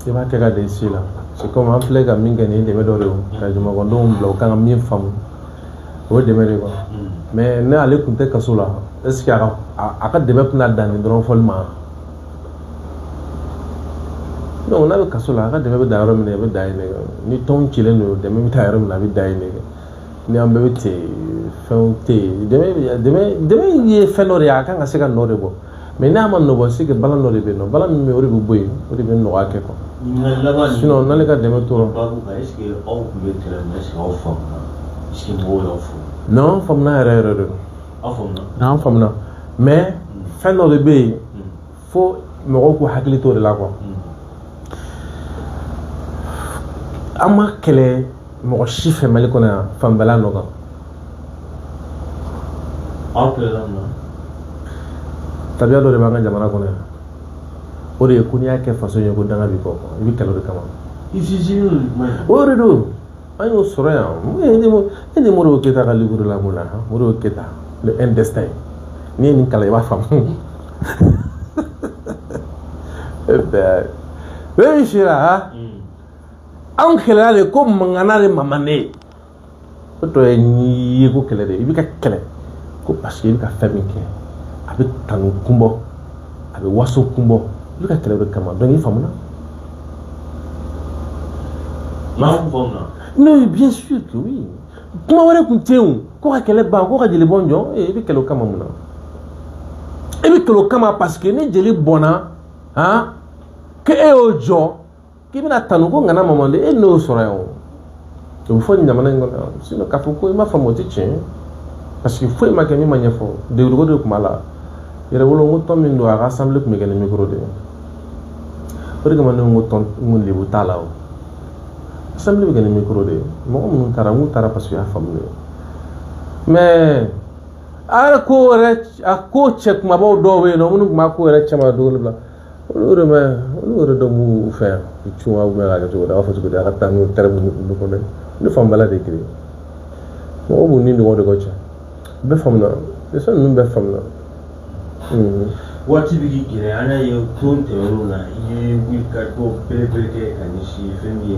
i b'a kɛ ka den si la. C'est comme an filɛ ka min kɛ nin ye, dɛmɛ dɔ de ye ka jamakɔnɔdenw bila u kan ka min faamu, o ye dɛmɛ de ye quoi. Mais ne ale tun tɛ kaso la, est ce que a ka dɛmɛ tɛna dan nin dɔrɔn fɔli ma? Donc n'a bɛ kaso la, a ka dɛmɛ bɛ dan yɔrɔ min na, i bɛ dan yen de. Ni tɔnw cilen don, dɛmɛ bɛ taa yɔrɔ min na, a bɛ dan yen de. Ni an bɛɛ bɛ ten, fɛnw tɛ yen. Dɛmɛ ye fɛn dɔ de ye, a kan ka se ka nɔ de bɔ. Mais n'a ma nɔ bɔ, c'est que balan dɔ de bɛ yen nɔ, balan min bɛ yen, o de bɛ bɔ yen, o de bɛ nɔgɔya kɛ quoi. Sinon n'ale ka dɛmɛ tora. Est-ce que aw tun bɛ kɛlɛ min na, est-ce que aw faamuna? Est-ce que mɔgɔw y'aw faamu? Non, an faamuna yɛrɛ yɛrɛ de. Aw faamuna? An faamuna, mais fɛn dɔ de bɛ yen, fo mɔgɔw k'u hakili t'o de la quoi. An ma kɛlɛ mɔgɔ si fɛ Mali kɔnɔ yan fanbɛla nɔ kan. Aw kɛlɛla mun na? Tabiya dɔ de b'an ka jamana kɔnɔ yan, o de ye ko n'i y'a kɛ faso ye ko danga b'i kɔ, i bɛ kɛlɛ o de kama. O de don, an y'o sɔrɔ yan. E ni Modibo Keyita ka livre la mun na, Modibo Keyita le un destin, n'i ye nin kalan i b'a faamu. E bɛ sera ha, anw kɛlɛla de ko mangana de mamane, o tɔ ye n'i ye ko kɛlɛ de, i bɛ ka kɛlɛ ko parce que i bɛ ka fɛn min kɛ, a bɛ tanu kunbɔ, a bɛ waso kunbɔ, i bɛ ka kɛlɛ o de kama. Donc i faamuna? Non, bien sûr que oui. Kuma wɛrɛ kun tɛ yen o, ko ka kɛlɛ ban, ko ka jeli bɔn jɔ, i bɛ kɛlɛ o kama mun na? I bɛ kɛlɛ o kama parce que ni jeli bɔnna, han, k'e y'o jɔ, k'i bɛna tanu ko ŋana mamande, e n'o sɔrɔ yan o. O bɛ fɔ nin jamana in kɔnɔ yan. Sinon k'a fɔ ko i m'a faamu, o tɛ tiɲɛ ye. Parce que foyi ma kɛ min ma ɲɛfɔ. Dewuruko de tun b'a la. Yɛrɛwolo n ko tɔn min don, a ka assemblée tun bɛ kɛ ni micro de ye. O de kama ne ko tɔn, n ko lebu t'a la o. Assemblée bɛ kɛ ni micro de ye. Mɔgɔ minnu taara, n k'u taara parce que u y'a faamu de. Mais a yɛrɛ ko yɛrɛ, a ko cɛ kumabaw dɔw bɛ yen nɔ, minnu tun b'a ko yɛrɛ cɛma dogo la, olu yɛrɛ ma, olu yɛrɛ dɔ b'u fɛ yan, u cun aw bɛ k'a kɛ cogo di, a b'a fɔ cogo di, a ka taa n'u tɛrɛ olu kɔnɔ. Ne fanbala de ye kelen ye. Mɔgɔw b'u ni ɲɔgɔn de kɔ cɛ. Bɛɛ faamuna, fɛn ninnu bɛɛ faamuna. Waati bɛ k'i gɛlɛya, an y'a ye don tɛmɛnenw na, i ye wulikajɔ belebele kɛ ka ɲɛsin fɛn min ye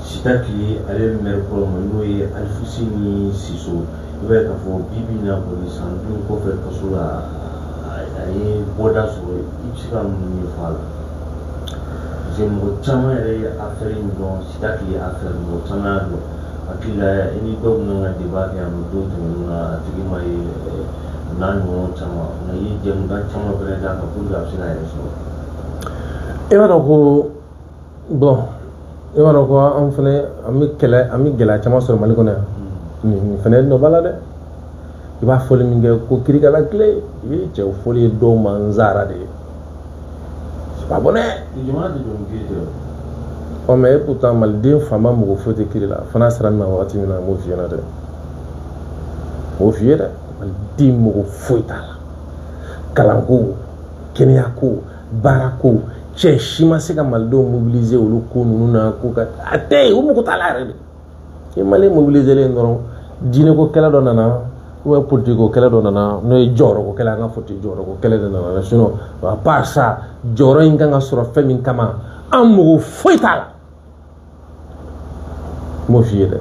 Sitakili ale maire kɔrɔ ma, n'o ye Alifuseni Siso. I b'a ye k'a fɔ bi bi in na kɔni, san 5 kɔfɛ kaso la, a ye bɔda sɔrɔ. I bɛ se ka mun ɲɛfɔ a la? Parce que mɔgɔ caman yɛrɛ ye affaire in dɔn, Sitakili affaire, mɔgɔ caman y'a dɔn. Hakili la i ni dɔw kun kan ka débat kɛ yan nɔ don tɛmɛnenw na, a tigi ma ye n'a ɲɔgɔn caman, nka i ye jɛmukan caman fɛnɛ d'a kan pour que a bɛ se k'a yɛrɛ sɔrɔ. I b'a dɔn ko bon, i b'a dɔn ko an fɛnɛ an bɛ kɛlɛ, an bɛ gɛlɛya caman sɔrɔ Mali kɔnɔ yan. Nin fɛnɛ nɔ b'a la dɛ. I b'a fɔli min kɛ ko kirikala tile, i ye cɛw fɔli ye dɔw ma nzara de ye. C'est pas bon dɛ. Jamana tɛ jɔ ni kiiri tɛ o. Ɔ mais et pourtant maliden fanba mɔgɔ foyi tɛ kiiri la. Fo n'a sera nin ma wagati min na, n b'o f'i ɲɛna dɛ. N b'o f'i ye dɛ. Maliden mɔgɔ foyi t'a la. Kalanko, kɛnɛyako, baarako, cɛ si ma se ka malidenw mobiliser olu ko ninnu na ko ka a tɛ yen, o mɔgɔ t'a la yɛrɛ de. Ni malien mobiliser len dɔrɔn, diinɛko kɛlɛ dɔ nana, ou bien politique ko kɛlɛ dɔ nana, n'o ye jɔyɔrɔko kɛlɛ, an ka fɔ ten, jɔyɔrɔko kɛlɛ de nana. Sinon à part ça, jɔyɔrɔ in kan ka sɔrɔ fɛn min kama, an mɔgɔ foyi t'a la. N b'o f'i ye dɛ.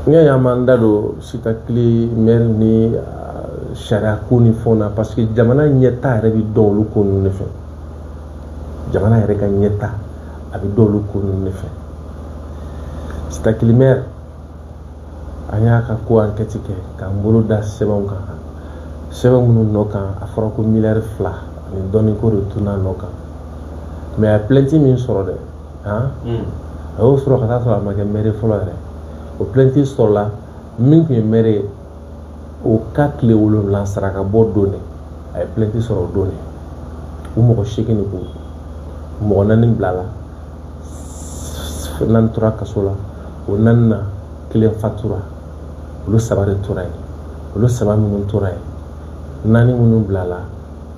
N y'a ye an m'an da don Sitakili maire ni sariya ko ni fɛnw na, parce que jamana ɲɛta yɛrɛ bɛ dɔn olu ko ninnu de fɛ. Jamana yɛrɛ ka ɲɛta a bɛ dɔn olu ko ninnu de fɛ. Sitakili maire, an y'a ka ko enquête kɛ k'an bolo da sɛbɛnw kan, sɛbɛn minnu nɔ kan, a fɔra ko miliyari 2 ani dɔɔnin ko de tunna nɔ kan. Mais a ye plainte min sɔrɔ dɛ, han, a y'o sɔrɔ ka taa sɔrɔ a ma kɛ maire fɔlɔ yɛrɛ. O plainte sɔrɔla min tun ye maire ye, o ka tile 7 saraka bɔ don de, a ye plainte sɔrɔ o don de. U mɔgɔ 8 de ko, mɔgɔ 4 bilala, 4 tora kaso la, o 4 na 1 fatura, olu 3 de tora yen. Olu 3 minnu tora yen, 4 minnu bilala,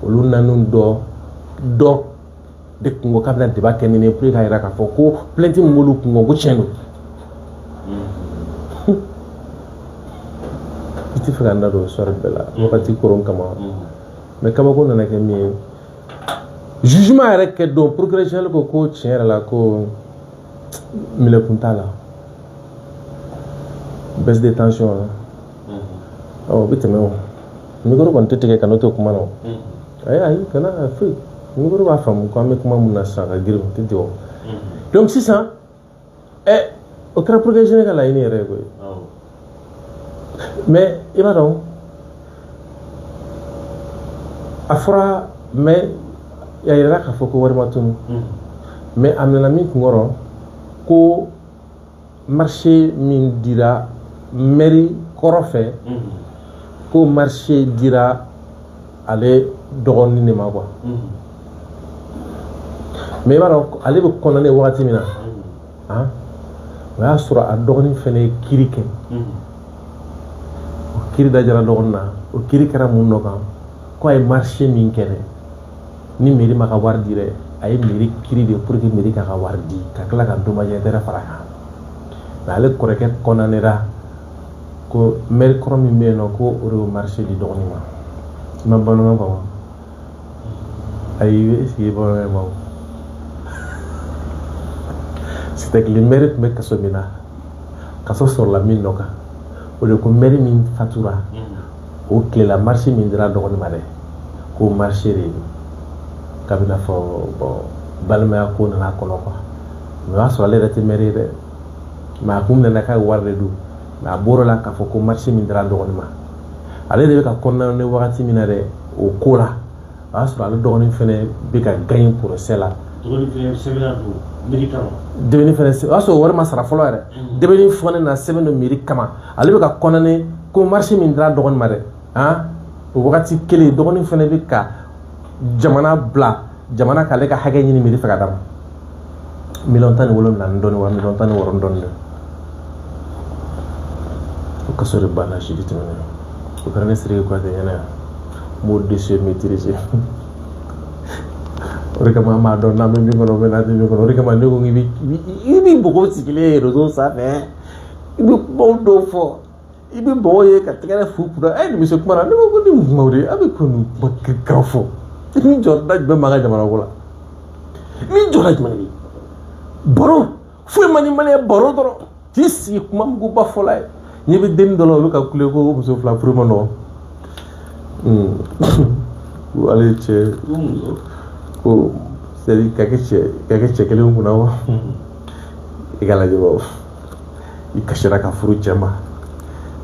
olu 4 dɔ de kun ko k'a bɛna débat kɛ ni ne ye pour k'a jira k'a fɔ ko plainte min b'olu kun ko tiɲɛ don. I tɛ fɛ ka n da don histoire bɛɛ la wagati koron kama, mais kabako nana kɛ min ye, jugement yɛrɛ kɛ don, procureur général ko ko tiɲɛ yɛrɛ la ko minɛkun t'a la, baisse de tension la, ɔ o bɛ tɛmɛ o. Micro kɔni tɛ tigɛ ka n'o to kuma na o. Ayi ayi, kana foyi. Micro b'a faamu ko an bɛ kuma mun na sisan ka girin o tɛ jɔ. Donc sisan o kɛra procureur général ka laɲini yɛrɛ ye koyi. Mais i b'a dɔn a fɔra, mais a yirala k'a fɔ ko wari ma tunu, mais a nana min kunkɔrɔ ko marché min dira mairie kɔrɔ fɛ, ko marché dira ale dɔgɔnin de ma quoi. Mais i b'a dɔn ale bɛ condamné wagati min na, o y'a sɔrɔ a dɔgɔnin fɛnɛ ye kiiri kɛ. O kiiri dajara dɔgɔnin na. O kiiri kɛra mun dɔ kan? Ko a ye marché min kɛ dɛ, ni mairie ma ka wari di dɛ, a ye mairie kiiri de pour que mairie k'a ka wari di, ka tila ka dommage intérêt fara a kan. Mais ale kɔrɔkɛ condamnéra ko maire kɔrɔ min bɛ yen nɔ, ko o de y'o marché di dɔgɔnin ma. I ma bamanankan faamu? Ayi, est ce que i ye bamanankan faamu? C'est que le maire tun bɛ kaso min na, kaso sɔrɔla min nɔ kan, o de ko maire min fatura o tile la, marché min dira dɔgɔnin ma dɛ, ko marché de kabini n'a fɔ bon balimaya ko nana kɔnɔ quoi. Mais o y'a sɔrɔ ale yɛrɛ tɛ maire ye dɛ, mais a kun nana k'a ye wari de don. Mais a bɔr'o la k'a fɔ ko marché min dira dɔgɔnin ma, ale de bɛ ka condamné wagati min na dɛ, o ko la, o y'a sɔrɔ ale dɔgɔnin fɛnɛ bɛ ka gagner procès la. Dɔgɔnin fɛnɛ sɛbɛnna don mairie kama. Dɛbɛnni fɛnɛ, o y'a sɔrɔ wari ma sara fɔlɔ yɛrɛ. Dɛbɛnni fɛnɛ na sɛbɛn don mairie kama, ale bɛ ka condamné ko marché min dira dɔgɔnin ma dɛ, o wagati kelen dɔgɔnin fɛnɛ bɛ ka jamana bila, jamana k'ale ka hakɛ ɲini mairie fɛ ka d'a ma, 17 miliyɔn ni dɔɔnin wa 16 miliyɔn ni dɔɔnin dɛ. O kaso de banna sidi tɛmɛnen. O kɛra ne Sidiki Kuyate ɲɛna yan, n b'o dossier maîtriser. O de kama an b'a dɔn n'an bɛ min kɔnɔ, n'an tɛ min kɔnɔ. O de kama ne ko k'i bɛ i bɛ mɔgɔw sigilen ye réseau sanfɛ, i bɛ kumaw dɔw fɔ, i bɛ mɔgɔw ye ka tɛgɛrɛ fu kunna. Nin bɛ se kuma na. Ne ko ni kumaw de, a bɛ ko nin kuma kirikaraw fɔ. Ni jɔda jumɛn b'an ka jamana ko la? Ni jɔda jumɛn de bɛ baro foyi man di maliyɛn, baro dɔrɔn k'i sigi kuma muguba fɔla ye. Ɲɛ bɛ denni dɔ la, o bɛ ka kule ko muso fila furu ma nɔgɔn. Ko ale cɛ ko c'est à dire ka kɛ cɛ kelen kunna wa. I ka lajɛ ba, i kasira ka furu cɛ ma,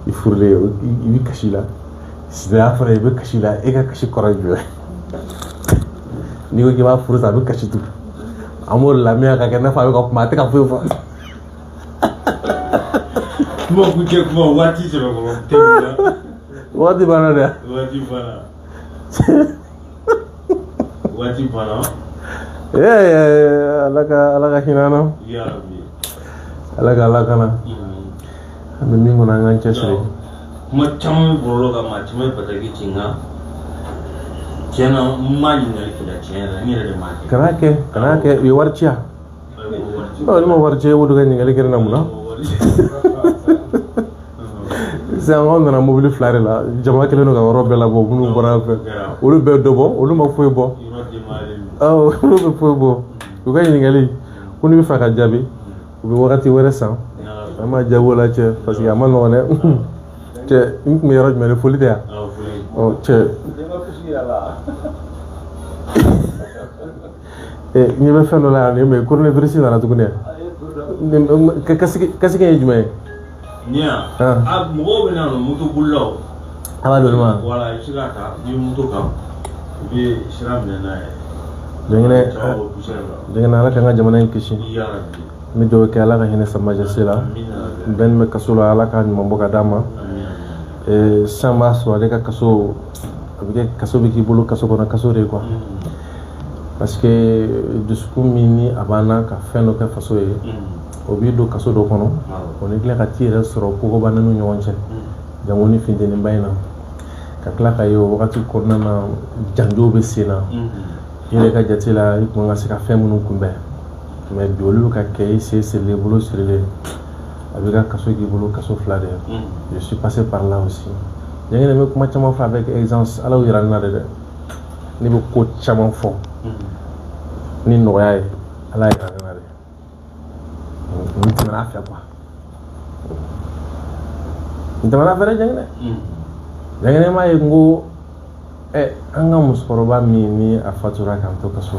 i furulen i bɛ kasi la, sinaya fana i bɛ kasi la. E ka kasi kɔrɔ ye jumɛn? N'i ko k'i b'a furu sa, a bɛ kasi tugun. An b'o lamɛn ka kɛ i n'a fɔ a bɛ ka kuma, a tɛ ka foyi fɔ. Kuma kuncɛ kuma, waati sɛbɛkɔrɔ tɛmɛna. Waati banna dɛ. Waati banna. Waati banna. Ee, Ala ka hinɛ an na. Ya Rabbi. Ala ka ala kana. An bɛ min kɔnɔ, an k'an cɛsiri. Kuma caman bɛ bɔlɔlɔ kan, maa caman ye bataki ci, nka tiɲɛ na n m'a ɲininkali kɛ la, tiɲɛ yɛrɛ la n yɛrɛ de m'a kɛ. Kana kɛ, kana kɛ, u ye wari ci yan. Ɔ, ne ma wari ci, e b'o de ka ɲininkali kɛ ne na mun na? Sisan anw nana mobili fila de la, jama kɛlen don ka yɔrɔ bɛɛ labɔ, minnu bɔra fɛ olu bɛɛ dɔ bɔ, olu ma foyi bɔ. Awɔ, olu bɛ foyi bɔ. U ka ɲininkali ko n'i bɛ fɛ ka jaabi, u bɛ wagati wɛrɛ san, an b'a jaabi o la cɛ, parce que a ma nɔgɔn dɛ. Cɛ, n tun bɛ yɔrɔ jumɛn de? Foli tɛ yan? Ɔ cɛ, ɲɛ bɛ fɛn dɔ la yan, nin coronavirus nana tuguni. Kasike ye jumɛn ye? Nin yan, a mɔgɔw bɛ na moto bolilaw. A b'a don ma. Wala, i bɛ se k'a ta n'i ye moto kan, i bɛ sira minɛ n'a ye. Jɛngɛnɛ, jɛngɛnɛ, Ala k'an ka jamana in kisi. N bɛ dugawu kɛ, Ala ka hinɛ Sa Majesté la. Bɛn bɛ kaso la, Ala k'a ɲuman bɔ ka d'a ma. Sisan b'a sɔrɔ ale ka kaso, a bɛ kɛ kaso bɛ k'i bolo kaso kɔnɔ, kaso de ye quoi. Parce que dusukun min ni a b'an na ka fɛn dɔ kɛ faso ye, o b'i don kaso dɔ kɔnɔ, o ni tila ka t'i yɛrɛ sɔrɔ kogoba ninnu ɲɔgɔn cɛ, jango ni funteniba in na, ka tila ka ye o wagati kɔnɔna na, janjow bɛ sen na. I yɛrɛ ka jate la, i kun ka se ka fɛn minnu kunbɛn, mais bi olu bɛ ka kɛ i sen sirilen, bolo sirilen, a bɛ ka kaso k'i bolo kaso fila de. Je suis passé par là aussi. Jɛngɛnɛ, n bɛ kuma caman fɔ avec aisance, Ala y'o yira ne na de dɛ. Ne bɛ ko caman fɔ ni nɔgɔya ye, Ala y'a yira ne na de. N tɛmɛna a fɛ quoi, n tɛmɛna a fɛ dɛ. Jɛngɛnɛ, jɛngɛnɛ, m'a ye n ko An ka musokɔrɔba min ni a fatura k'an to kaso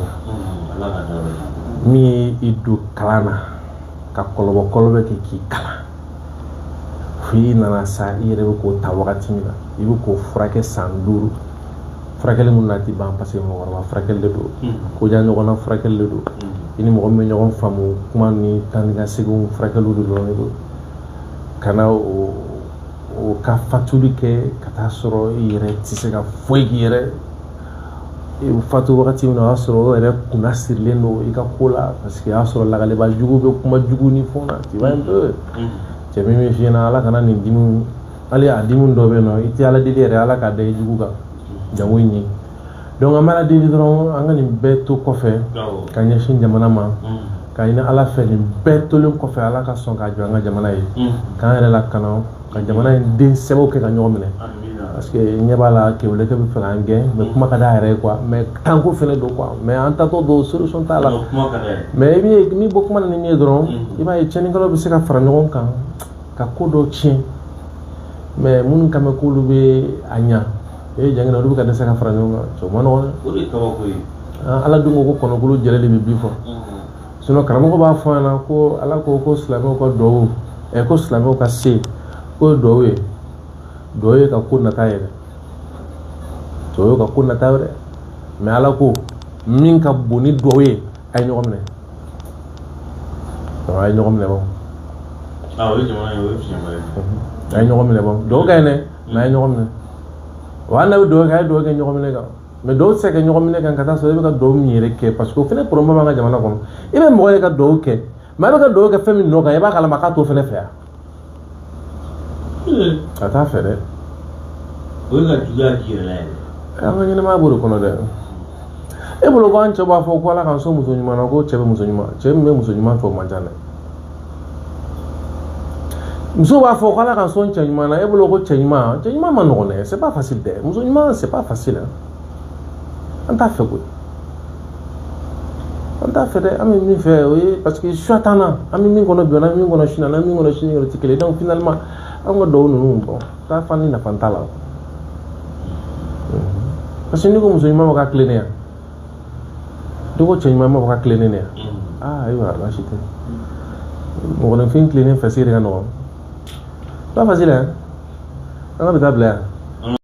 la, min ye i don kalan na ka kɔlɔbɔ kɔlɔbɔ kɛ k'i kalan, fo i nana sa, i yɛrɛ bɛ k'o ta wagati min na, i bɛ k'o furakɛ san 5, furakɛli mun na ti ban, parce que mɔgɔkɔrɔba furakɛli de don, koja ɲɔgɔnna furakɛli de don, i ni mɔgɔ min bɛ ɲɔgɔn faamu kuma ni taa ni ka seginw furakɛliw de dɔrɔn de don. Ka na o ka fatuli kɛ ka taa sɔrɔ i yɛrɛ tɛ se ka foyi k'i yɛrɛ fatu wagati min na, o y'a sɔrɔ o yɛrɛ kunna sirilen don i ka ko la, parce que o y'a sɔrɔ lakaleba jugu bɛ kuma jugu ni fɛnw na, tu vois un peu. Cɛ min bɛ f'i ɲɛna, Ala kana nin dimiw, hali a dimi dɔ bɛ yen nɔ, i tɛ Ala deli yɛrɛ, Ala k'a da i jugu kan, jango i ɲɛ. Donc an bɛ Ala deli dɔrɔn, an ka nin bɛɛ to kɔfɛ ka ɲɛsin jamana ma, ka ɲini Ala fɛ, nin bɛɛ tolen kɔfɛ, Ala ka sɔn k'a jɔ an ka jamana ye, k'an yɛrɛ lakana, ka jamana in den sɛbɛw kɛ ka ɲɔgɔn minɛ, parce que ɲɛ b'a la kewulekɛ bɛ fɛ k'an gɛn, mais kuma ka d'a yɛrɛ ye quoi, mais kanko fɛnɛ don quoi, mais an tatɔ don, solution t'a la. Mais i bɛ min bɔ kuma na ni min ye dɔrɔn, i b'a ye tiɲɛnikɛlaw bɛ se ka fara ɲɔgɔn kan ka ko dɔw tiɲɛ, mais minnu kan bɛ k'olu bɛ a ɲa e jangina, olu bɛ ka dɛsɛ ka fara ɲɔgɔn kan, o ma nɔgɔn dɛ. O de ye kabako ye. Ala dun ko ko kɔnɔkulu jɛlen de bɛ bi fɔ, sinon karamɔgɔ b'a fɔ an ɲɛna ko Ala ko ko silamɛw ka duwawu, ko silamɛw ka se k'o ye duwawu ye, duwawu ye ka ko nata yɛrɛ, duwawu ye ka ko nata yɛrɛ, mais Ala ko min ka bon ni duwawu ye, a ye ɲɔgɔn minɛ, donc a ye ɲɔgɔn minɛ bon. O ye jamana ye, o ye fiɲɛba ye. A ye ɲɔgɔn minɛ bon, duwawu ka ɲi dɛ, mais a ye ɲɔgɔn minɛ. Wa hali n'a bɛ duwawu kɛ, a ye duwawu kɛ ɲɔgɔn minɛ kan, mais dɔw tɛ se ka kɛ ɲɔgɔn minɛ kan ka taa sɔrɔ i bɛ ka duwawu min yɛrɛ kɛ, parce que o fɛnɛ problème b'an ka jamana kɔnɔ. I bɛ mɔgɔ ye ka duwawu kɛ, mais a bɛ ka duwawu kɛ fɛn min nɔ kan, i b'a kalama k'a t'o fɛnɛ fɛ yan, a t'a fɛ dɛ. O ye ka juguya k'i yɛrɛ la yɛrɛ. An ka ɲɛnɛmaya b'o de kɔnɔ dɛ. E bolo ko an cɛ b'a fɔ ko Ala k'an sɔn muso ɲuman na, ko cɛ bɛ muso ɲuman, cɛ min bɛ muso ɲuman fɛ, o man ca dɛ. Muso b'a fɔ ko Ala k'an sɔn cɛ ɲuman na, e bolo ko cɛ ɲuman, cɛ ɲuman ma nɔgɔn dɛ, c'est pas facile dɛ. Muso ɲuman, c'est pas facile hein. An t'a fɛ koyi, an t'a fɛ dɛ. An bɛ min fɛ, o ye parce que choix t'an na, an bɛ min kɔnɔ bi, an bɛ min kɔnɔ sini, an bɛ min kɔnɔ sini tɛ kelen. Donc finalement an ka duwawu ninnu, bon, taa fan ni nafa t'a la, parce que n'i ko muso ɲuman ma k'a tilennenya, n'i ko cɛ ɲuman ma k'a tilennenya, aa ayiwa, baasi tɛ. Mɔgɔninfin tilennen fɛ sigi de ka nɔgɔn, pas facile hein. An ka bɛ taa bila yan.